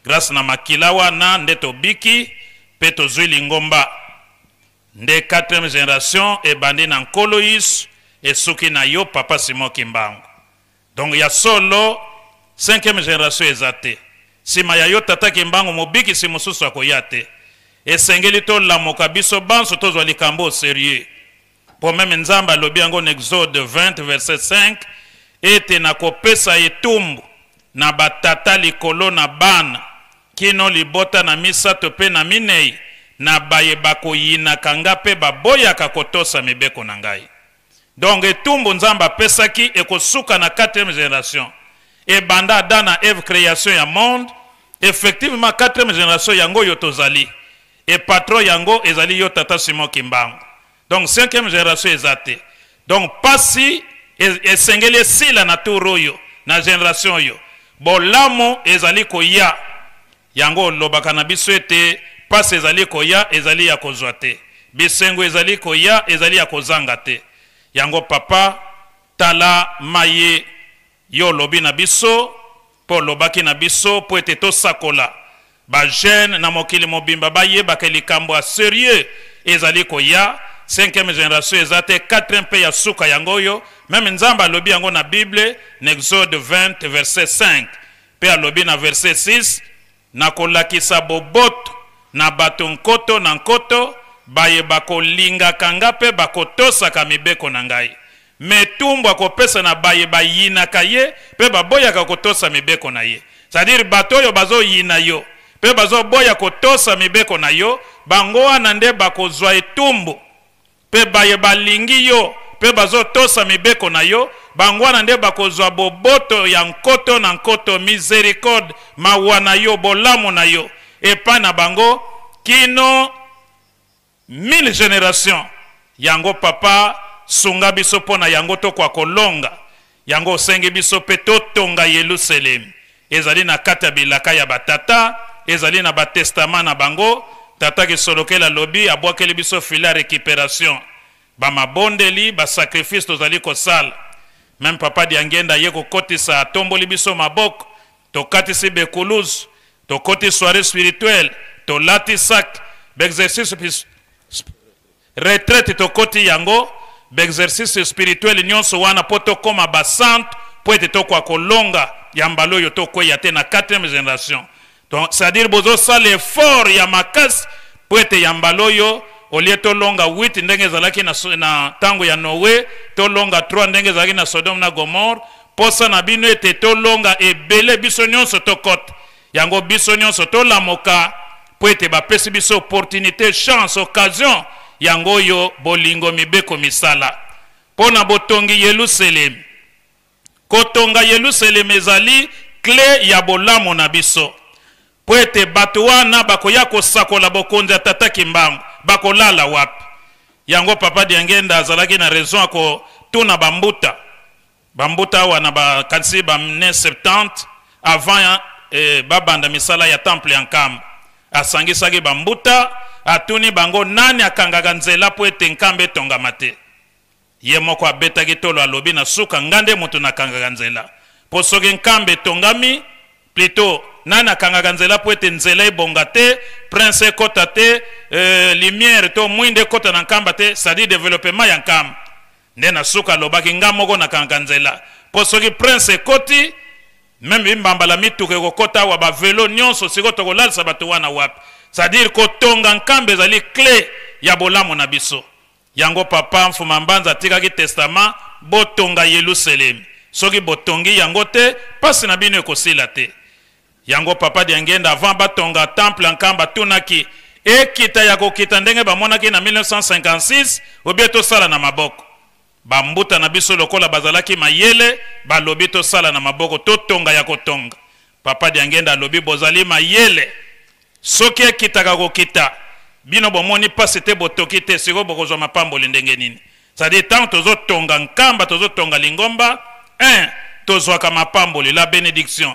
Grâce na makila wana nde tobiki mpe tozwi lingomba. Nde 4e génération ebandi na Nkolo Yesu, esuki na yo Papa Simon Kimbangu. Donc ya solo 5e génération eza te. Nsima ya yo Tata Kimbangu, mobikisi mosusu akoya te. Esengeli tolamuka biso banso, tozwa likambo au sérieux, mpo même Nzambe alobi yango na Exode 20 verset 5 ete nakopesa etumbu na batata likolo na bana kino libota na misato mpe na minei, na baye bakoyinaka nga mpe baboyaka kotosa mibeko na ngai. Donc etumbu Nzambe apesaki ekosuka na 4e génération. Ebanda Adam na Eve, création ya monde. Effectivement, 4e génération yango oyo tozali, e patron yango ezali yo Tata Simon Kimbangu. Donc 5e génération eza te. Donc pasi esengeli esila na tour oyo, na génération oyo. Bolamu ezali koya. Yango olobaka na biso ete pasi ezali koya, ezali ya kozwa te, bisengo ezali koya, ezali ya kozanga te. Yango papa, tala maye yo olobi na biso, mpo olobaki na biso mpo ete tosakola bajeune na mokili mobimba bayebaka likambo ya sérieux ezali koya. Cinquième génération eza te, quatrième mpe ya suka yango oyo. Même Nzambe alobi yango na Bible na Exode 20 verset 5, mpe alobi na verset 6: "Nakolakisa boboto na bato nkoto na nkoto, baye bakolingaka nga mpe bakotosaka mibeko na ngai. Mais etumbu akopesa na baye bayinaka ye mpe baboyaka kotosa mibeko na ye. C'est-à-dire bato oyo bazoyina yo mpe bazoboya kotosa mibeko na yo, bango wana nde bakozwa etumbu. Mpe baye balingi yo mpe bazotosa mibeko na yo, bango wana nde bakozwa boboto ya nkoto na nkoto, misericorde, mawa na yo, bolamu na yo epai na bango kino 1000 generations. Yango papa, sunga biso mpo na yango tokoka kolonga yango. Osengi biso mpe totonga Yelusalemi. Ezali na kati ya bilaka ya batata, ezali na batestama na bango. Tata Kisolokele alobi, abwakeli biso filet ya récupération, bamabondeli, basacrifice tozali kosala. Même papa Diangenda ye kokotisa, atomboli biso maboko, tokatisi bekuluzu, tokoti soirée spirituelle, tolati sac, baexercice retraite, tokoti yango, baexercice spirituel nyonso wana mpo tokóma basantu, mpo ete tokoka kolonga ya mbala oyo, tokweya te na 4e génération. Donc c'est-à-dire bozosala effort ya makasi mpo ete ya mbala oyo, au lieu tolonga 8 ndenge ezalaki na ntango ya Noe, tolonga 3 ndenge ezalaki na Sodome na Gomore. Posa na bino ete tolonga ebele, biso nyonso tokɔta yango, biso nyonso tolamuka, mpo ete bapesi biso opportunité, chance, occasion yango oyo. Bolingo, mibeko, misala mpo na botongi Yelusalemi. Kotonga Yelusalemi ezali clé ya bolamu na biso, mpo ete bato wana bakoya kosakola bokonzi ya tata Kimbangu bakolala wapi? Yango papa Diangenda azalaki na raison akotuna bambuta. Bambuta awa na bakanisi bane 70 avant babanda misala ya temple ya Nkamba, asangisaki bambuta, atuni bango nani akangaka nzela mpo ete Nkamba etongama te. Ye moko abetaki tolo, alobi na suka: "Nga nde moto nakangaka nzela mpo soki Nkamba etongami." Plutôt nani akangaka nzela mpo ete nzela ebonga te, prince ekɔta te, lumière to mwinda ekɔta na Nkamba te, c'est-à-dire développement ya Nkamba. Nde na suka alobaki: "Nga moko nakangaka nzela mpo soki prince ekɔti, même bimbambala mituka ekokɔta awa, bavelo nyonso. Sikoyo tokolalisa bato wana wapi?" C'est-à-dire kotonga Nkamba ezali clé ya bolamu na biso. Yango papa Mfuma Mbanza atikaki testament: botonga Yelusalemi. Soki botongi yango te, mpasi na bino ekosila te. Yango papa Diangenda, avant batonga temple ya Nkamba, atunaki: ekita ya kokita ndenge bamonaki na 1956, obie tosala na maboko? Bambuta na biso, lokola bazalaki mayele, balobi: "Tosala na maboko, totonga ya kotonga." Papa Diangenda alobi: "Bozali mayele. Soki ekitaka kokita, bino bomoni mpasi te, botoki te, sikoyo bokozwa mapamboli ndenge nini?" C'est-à-dire ntango tozotonga Nkamba, tozotonga lingomba, 1 tozwaka mapamboli, la bénédiction;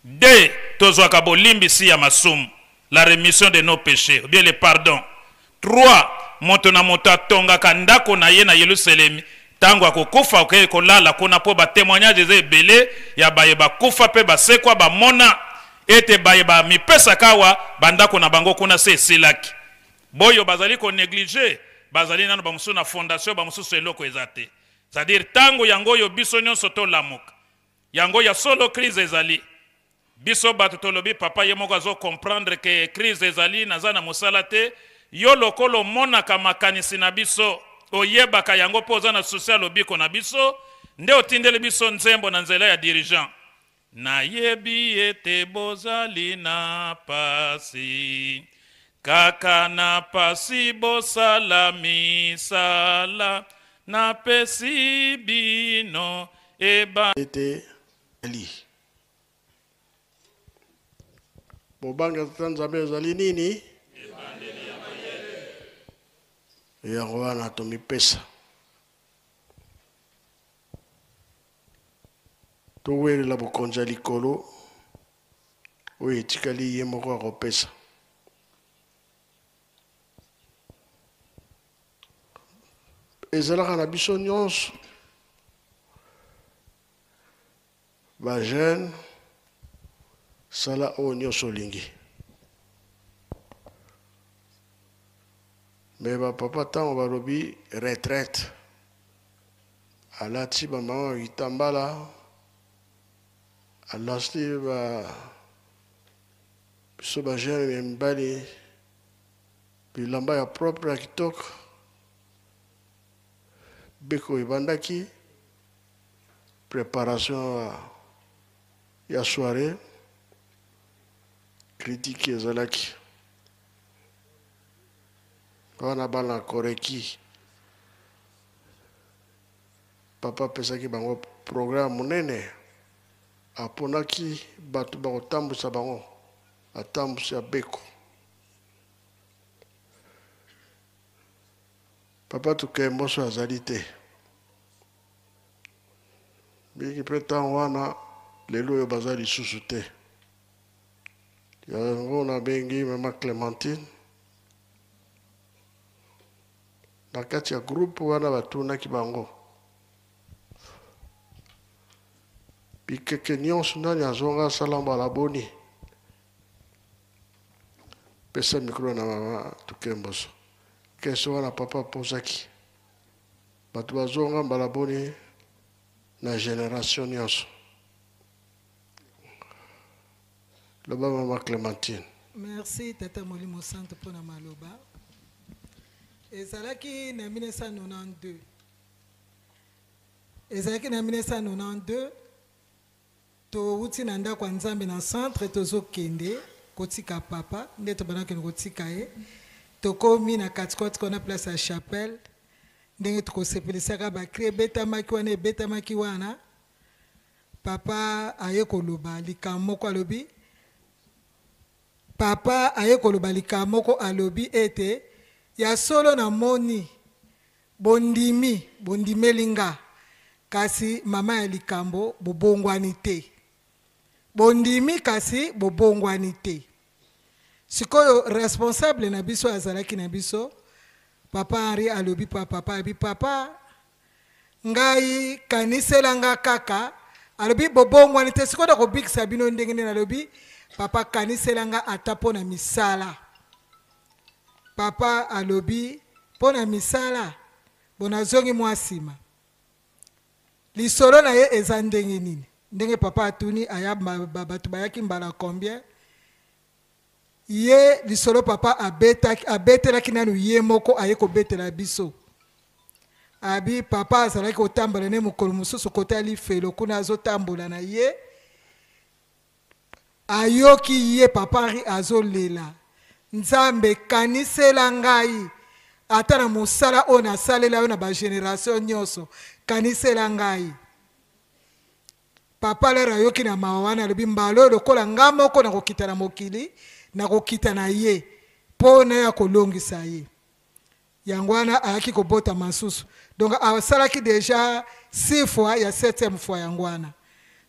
2 tozwaka bolimbisi ya masumu, la rémission de nos péchés ou bien le pardon; 3 moto na moto atongaka ndako na ye na Yelusalemi, ntango akokufa okei kolala kuna, mpo batémoignage eza ebele ya baye bakufa mpe basekwa, bamona ete baye bamipesaka awa, bandako na bango kuna se esilaki. Boyo bazali konéglige, bazali nano bamosusu na fondation, bamosusu eloko eza te. C'est-à-dire ntango yango oyo biso nyonso tolamuka. Yango ya solo, crise ezali. Biso bato tolobi, papa ye moko azocomprendre ke crise ezali, naza na mosala te. Yo lokola omonaka makanisi na biso, oyebaka yango mpo oza na souci ya lobiko na biso, nde otindeli biso nzembo na nzela ya dirigeant: "Nayebi ete bozali na pasi, kaka na pasi bosala misala, napesi bino eba." Ete ali bobanga tata Nzambe ezali nini? Yango wana tomipesa, towelela bokonzi ya likolo oyo etikali ye moko akopesa. Ezalaka na biso nyonso bajeune, sala oyo nyonso olingi. Me bapapa, ntango balobi retraite, alati bamama kitambala, alati ba biso bajeune ya mibali. Bilamba ya propre ya kitoko. Beko ebandaki préparation ya soirée, critique ezalaki wana. Bana koreki, papa apesaki bango programme monene, aponaki bato bakotambwisa bango, atambwisi ya beko. Papa Tukemboso azali te mingi mpe ntango wana, lelo oyo baza lisusu te. Yango nabengi mama Clémentine. Na kati ya groupe wana batunaki bango bikeke nyonso, nani azonga, asala mbala boni? Pesa micro na mama Tukemboso. Question wana papa apozaki, bato bazonga mbala boni na génération nyonso? Loba, mama Clémentine. Merci, tata Molimo Santo, mpona maloba. Ezalaki na 1992, ezalaki na 1992. Towuti na ndako ya Nzambe na centre, tozokende kotika papa. Nde tobanda kokende kotika ye, tokomi na katikati wana, place ya chapelle, ndenge tokosepelisaka, bacris ebetamaki wana, ebetamaki wana. Papa aye koloba likambo moko, alobi, papa aye koloba likambo moko, alobi ete: "Ya solo namoni bondimi, bondimeli nga, kasi mama ya likambo bobongwani te. Bondimi kasi bobongwani te." Sikoyo responsable na biso azalaki na biso, papa Henri, alobi pa papa, alobi: "Papa, ngai kanisela nga kaka." Alobi: "Bobongwani te, sikoyo nakobikisa bino ndenge nini?" Alobi: "Papa, kanisela nga ata mpo na misala." Papa alobi: "Mpo na misala?" Bo nazongi mwa nsima, lisolo na ye eza ndenge nini? Ndenge papa atuni aya, bato bayaki mbala combien? Ye lisolo papa abetaki, abetelaki nanu ye moko, aye kobetela biso. Abi papa azalaki kotambola ne mokolo mosusu kota lifelo kuna, azotambola na ye, ayoki ye papa Henri azolela: "Nzambe, kanisela ngai ata na mosala oyo nasalela yo na bagénération nyonso, kanisela ngai." Papa lere ayoki na mawa wana, alobi: "Mbala oyo lokola nga moko nakokita na mokili, nakokita na ye mpo na ya kolongisa ye." Yango wana ayaki kobotama nsusu. Donc asalaki déjà six fois, ya septième fois yango wana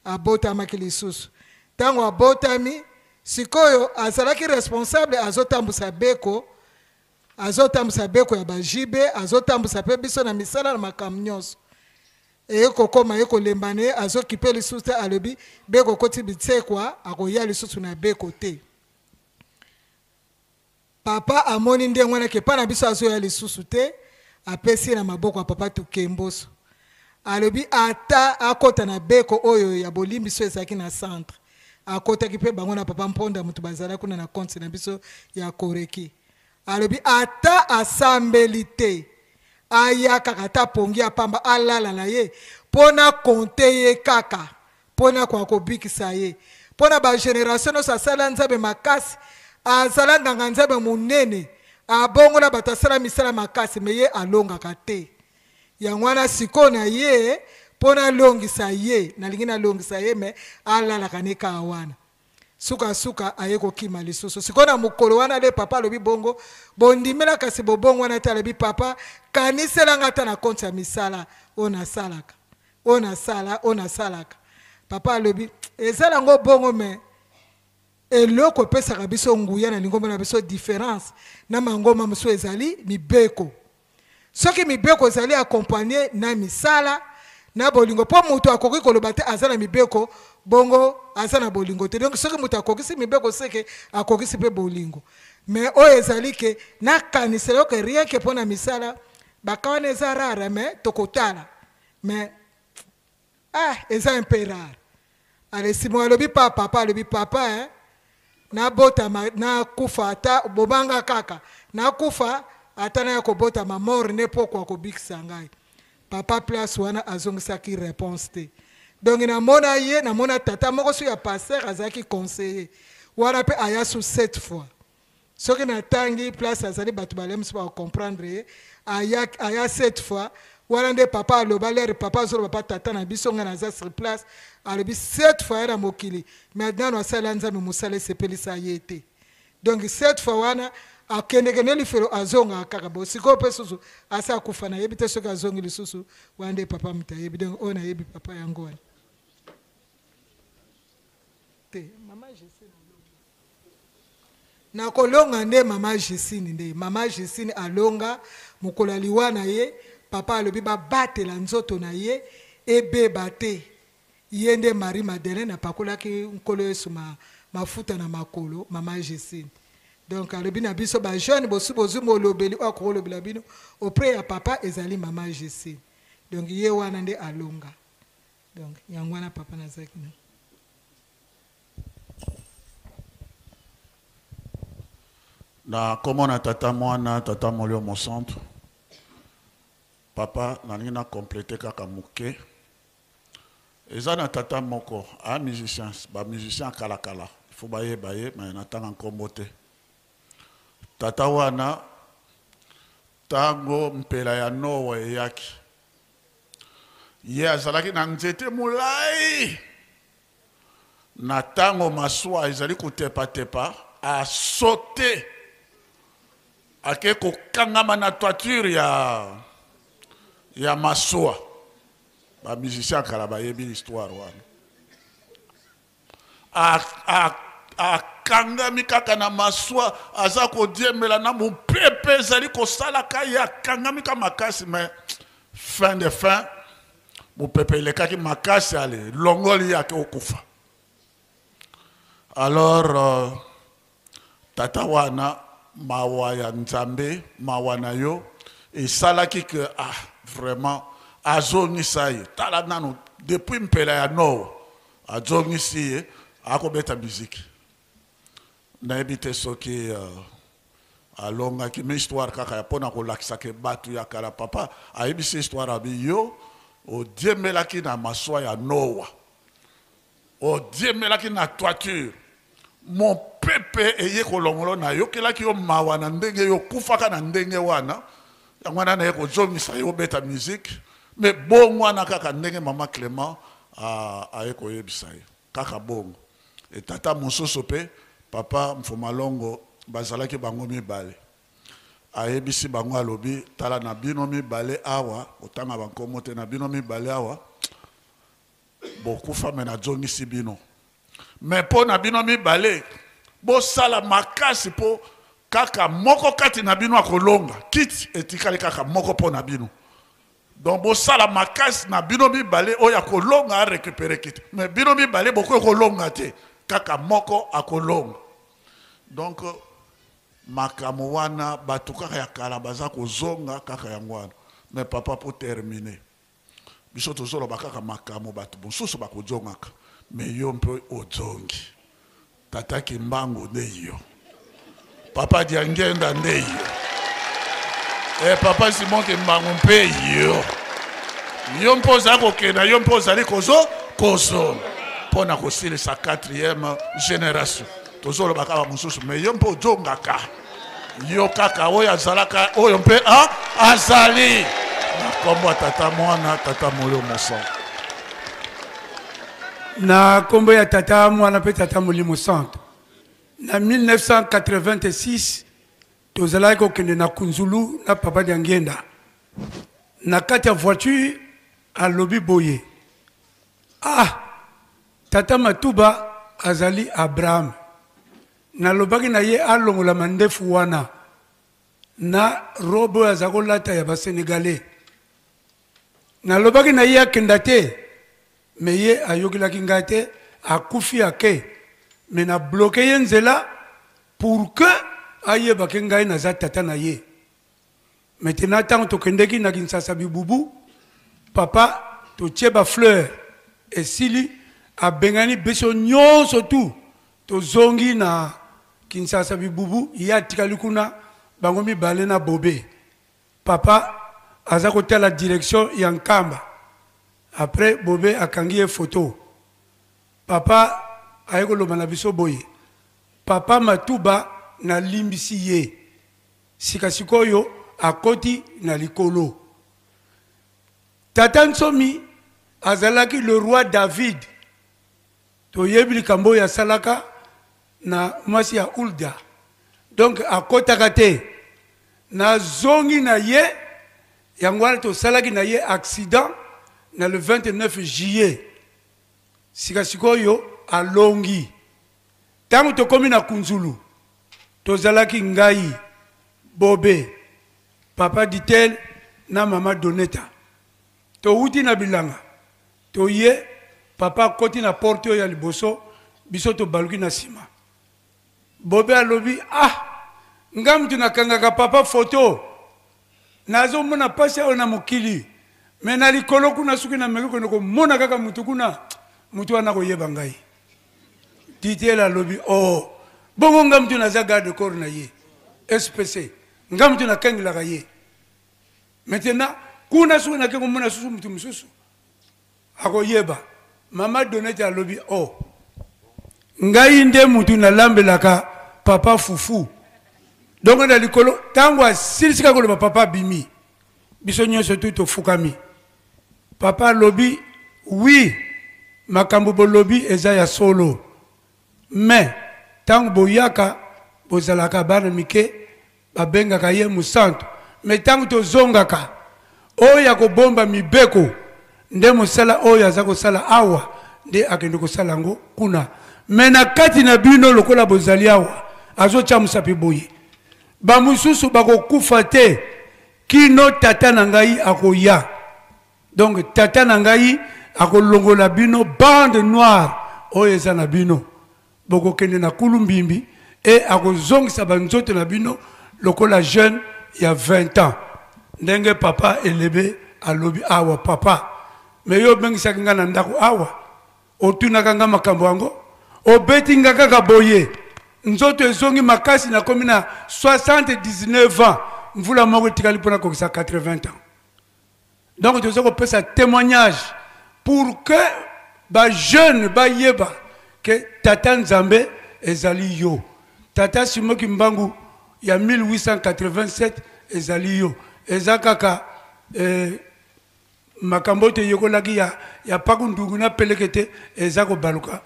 abotamaki lisusu. Ntango abotami sikoyo, azalaki responsable, azotambusa beko, azotambusa beko ya bajibe, azotambusa mpe biso na misala na makambo nyonso. Eye kokóma ye kolemba na ye, azokipe lisusu te. Alobi beko koti bitsekwa, akoya lisusu na beko te. Papa amoni ndenge wana ke mpa na biso azoya lisusu te, apesi ye na maboko ya papa Tukemboso. Alobi ata akɔta na beko oyo ya bolimbiso ezalaki na centre. Akɔtaki mpe bango na papa Mponda, moto bazala kuna na compte na biso ya Koreki. Alobi ata asambeli te, aya kaka, ata pongi ya pamba, alala na ye mpo na konte ye kaka, mpo na koya kobikisa ye mpo na bagénération nyonso. Asala Nzambe makasi, azala nganga Nzambe monene, abongola bato, asala misala makasi, me ye alongaka te. Yango wana sikoyo na ye mpo nalongisa ye, nalingi nalongisa ye, me alalaka ne kaka wana. Sukasuka aye kokima lisusu. Sikoyo na mokolo wana le papa alobi bongo: "Bondimela kasi bobongo wana te." Alobi: "Papa, kaniselanga ata na compte ya misala oyo nasalaka, oyo nasala, oyo nasalaka." Papa alobi: "Eza nango bongo, me eloko epesaka biso nguya na lingomba na biso, différence na mangomba mosusu, ezali mibeko. Soki mibeko ezali accompagné na misala na bolingo, mpo moto akoki koloba te aza na mibeko bongo aza na bolingo te. Donc soki moto akokisi mibeko, seke akokisi mpe bolingo. Mais oyo ezali ke nakanisela yo ke rien ke mpo na misala baka wana eza rare, mais tokotala, mais ah, eza un peu rare." Ale simo alobi pa papa, alobi: "Papa, hein, Nabotama nakufa ata bobanga kaka nakufa ata naya kobotama mort ne pokwa kobikisa ngai. Papa place wana azongisaki réponse te. Donc namona ye, namona tata moko so ya pasteur azalaki conseiller wana mpe aya su 7 fois. Soki natangi place azali bato balemisi bakocomprendre ye. Aya, aya 7 fois wana nde papa aloba lere papa azoloba pa tata na biso ngai naza sur place, alobi 7 fois ya na mokili mais nano asala Nzambe mosala esepelisa ye te. Donc 7 fois wana akendeke nde lifelo azongaka kaka bo sikoyo mpe susu asi akufa, nayebi te soki azongi lisusu wana nde papa moto ayebi. Donc oyo nayebi papa yango wana te. Mama Justine nakolonga nde mama Justine, nde mama Justine alonga mokolo ya liwa na ye. Papa alobi babatela nzoto na ye ebeba te. Ye nde Marie Madeleine apakolaki Nkolo Yesu mafuta na makolo, mama Justine. Donc alobi na biso bajeune bosi bozwi molobeli oyo akokolobela bino auprès ya papa ezali mama Justine. Donc ye wana nde alonga. Donc yango wana papa nazalaki na Na kombo na Tata, Mwana, Tata Molimo Mosantu. Papa, nalingi na complete kaka moke. Eza na tata moko a musicien, ba musicien kalakala, il faut bayeba ye, mais natanga nkombo te. Tata wana ntango mpela ya Noa eyaki, ye azalaki na nzete molai. Na ntango masuwa ezali kotepatepa, asote ake kokangama na toiture ya masuwa. Bamusicien kala bayebi histoire wana. Akangami kaka na masuwa, aza kodiembela na mopepe ezali kosalaka ye, akangami ka makasi, mais fin de fin mopepe elekaki makasi, ale longoli ye ake okufa. Alors tata wana, mawa ya Nzambe, mawa na yo esalaki ke ah, vraiment azongisa ye. Tala nano depuis mpela ya Noa azongisi ye, akobeta miziki. Nayebi te soki alongaki, mais histoire kaka ya mpona kolakisa ke bato ya kala. Papa ayebisi histoire, abi yo odiemelaki na maswa ya Noa, odiemelaki na toiture, mopepe eye kolongolo, nayokelaki yo mawa na ndenge yo okufaka na ndenge wana, yango wana naye kozongisa ye obeta musique. Mais bongo wana kaka ndenge mama Clément aye koyebisa ye kaka bongo. E tata mosusu mpe papa Mfumalongo, bazalaki bango mibale, ayebisi bango, alobi tala na bino mibale awa, otanga bankombo te, na bino mibale awa bokufa, me nazongisi bino, me mpo na bino mibale bosala makasi mpo kaka moko kati na bino akolonga, kiti etikali kaka moko mpo na bino. Donc bosala makasi na bino mibale, oyo akolonga arécupere kiti, me bino mibale bokoki kolonga te, kaka moko akolonga. Donc makambo wana bato kaka ya kala baza kozonga kaka yango wana. Mais papa, pour terminer, biso tozoloba kaka makambo bato mosusu bakozongaka, me yo mpe ozongi. Tata Kimbangu nde yo, papa Diangenda nde yo, e papa Simon Kimbangu mpe yo, yo mpe ozali kokenda, yo mpe ozali kozonga mpo na kosilisa 4e génération. Tozoloba kaka mosusu, me yo mpe ozongaka, yo kaka oyo azalaka, oyo mpe azali. Na nkombo ya Tata, Mwana, Tata Molimo Mosantu. Na nkombo ya Tata, Mwana mpe Tata Molimo Santo. Na 1986 tozalaki kokende na Kunzulu na papa Diangienda. Na kati ya voiture alobi boye: ah, tata Matuba azali Abraham. Nalobaki na ye alongola mandefu wana na robe oyo aza kolata ya basenegalais. Nalobaki na ye akenda te, me ye ayokelaki ngai te, akufi ake. Me na bloke ye nzela pour que ayeba ke ngai naza tata na ye. Maintenant ntango tokendeki na Kinshasa bibubu, papa totie bafleur esili, abengani biso nyonso tu, tozongi na Kinshasa bibubu ye atikali kuna bango mibale na bobe papa aza kotala direction ya Nkamba après bobe akangi ye photo papa aye koloba na biso boye papa Matuba nalimbisi ye sika sikoyo akoti na likolo tata Nsomi azalaki le roi David toyebi likambo oyo asalaka na mwasi ya Hulda donc akotaka te nazongi na ye yango wana tosalaki na ye accident na le 29 juillet sika sikoyo alongi ntango tokomi na Kunzulu tozalaki ngai bobe papa Ditel na mama Doneta towuti na bilanga toye papa akoti na porte oyo ya liboso biso tobaluki na nsima bobe alobi ah nga mutu nakangaka papa photo nazomona mpasi awa na mokili me na likolo kuna soki nameki kende komona kaka mutu kuna mutu wana koyeba ngai Ditel alobi oh bongo nga mutu naza garde corps na ye SPC nga mutu nakangelaka ye maintenant kuna soki nake komona susu mutu mosusu akoyeba mama Donete alobi oh ngai nde mutu nalambelaka papa fufu donc na likolo ntango asilisi kaka koloba papa abimi biso nyonso tu tofukami papa alobi oui makambo bolobi eza ya solo mais ntango boyaka bozalaka bana mike babengaka ye mosantu me ntango tozongaka oyo akobomba mibeko nde mosala oyo aza kosala awa nde akende kosala yango kuna me na kati na bino lokola bozali awa azotya mosapi boye bamosusu bakokufa te kino tata na ngai akoya donc tata na ngai akolongola bino bande noire oyo eza na bino bokokende na kulu mbimbi e akozongisa banzoto na bino lokola jeune ya 20 ans ndenge papa elebe alobi awa papa me yo obengisaki ngai na ndako awa otunaka ngai makambo yango obeti nga kaka boye nzoto ezongi makasi nakomi na 79 ans mvula moko etikali mpona kokisa 80 ans donc toza kopesa témoignage pour que bajeune bayeba ke tata Nzambe ezali yo tata Simon Kimbangu ya 1887 ezali yo eza kaka eh, makambo oyo toyekolaki ya, ya paku ndungu na peleke te eza kobaluka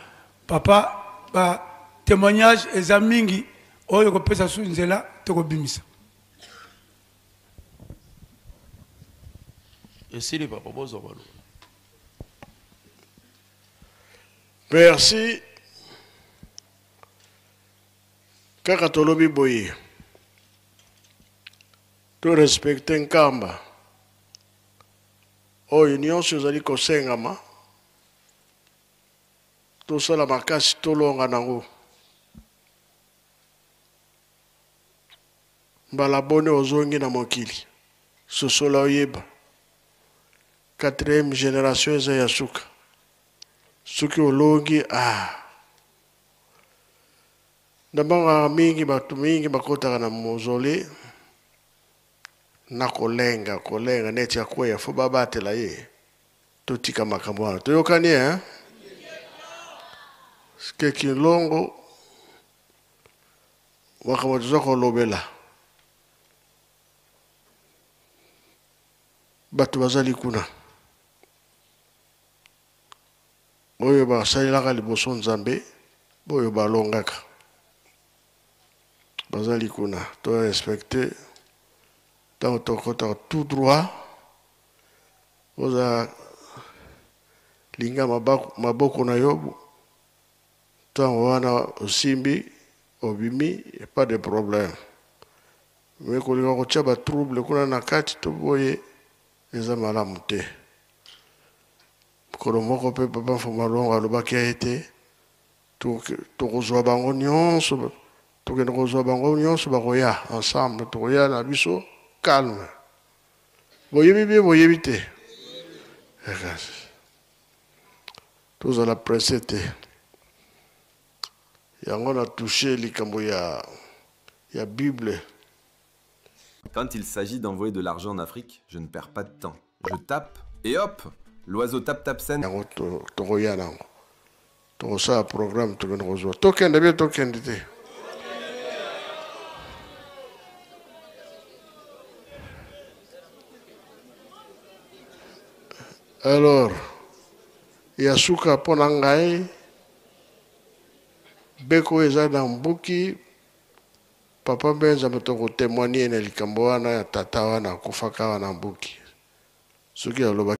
papa ba témoignage eza mingi oyo kopesa su nzela tokobimisa esili papa bozwa baloba merci kaka tolobi boye to respecte Nkamba oyo nyonso ezali kosengama tosala makasi tolonga nango mbala boni ozongi na mokili sosola oyeba quatrième génération eza ya suka soki olongi ah nabangaka mingi bato mingi bakotaka na mozole na kolenga kolenga neti akweya fo babatela ye totika makambo wana toyokani eh? ke kilongo makambo toza kolobela bato bazali kuna oyo basalelaka liboso Nzambe oyo balongaka bazali kuna to respecte ntango tokɔtaka tout droit oza linga maboko na yo ntango wana osimbi obimi pas de problème me kolinga kotia batrouble kuna na kati to boye eza malamu te mokolo moko mpe papa Mfuma alobaki ete tokozwa bango nyonso tokende kozwa bango nyonso bakoya ensemble tokoya na biso calme boyebi bie boyebi te tozala presse te. Yango na touche likambo ya ya Bible. Quand il s'agit d'envoyer de l'argent en Afrique, je ne perds pas de temps. Je tape et hop L'oiseau tape tape scène. Yango tokoya nango. Tokosala programme tokende kozwa. Tokende bien tokende te. Alors, ya suka mpo na ngai beko eza na mbuki papa mbenza moto kotemoigne na likambo wana ya tata wana akufaka wana mbuki soki alobaki.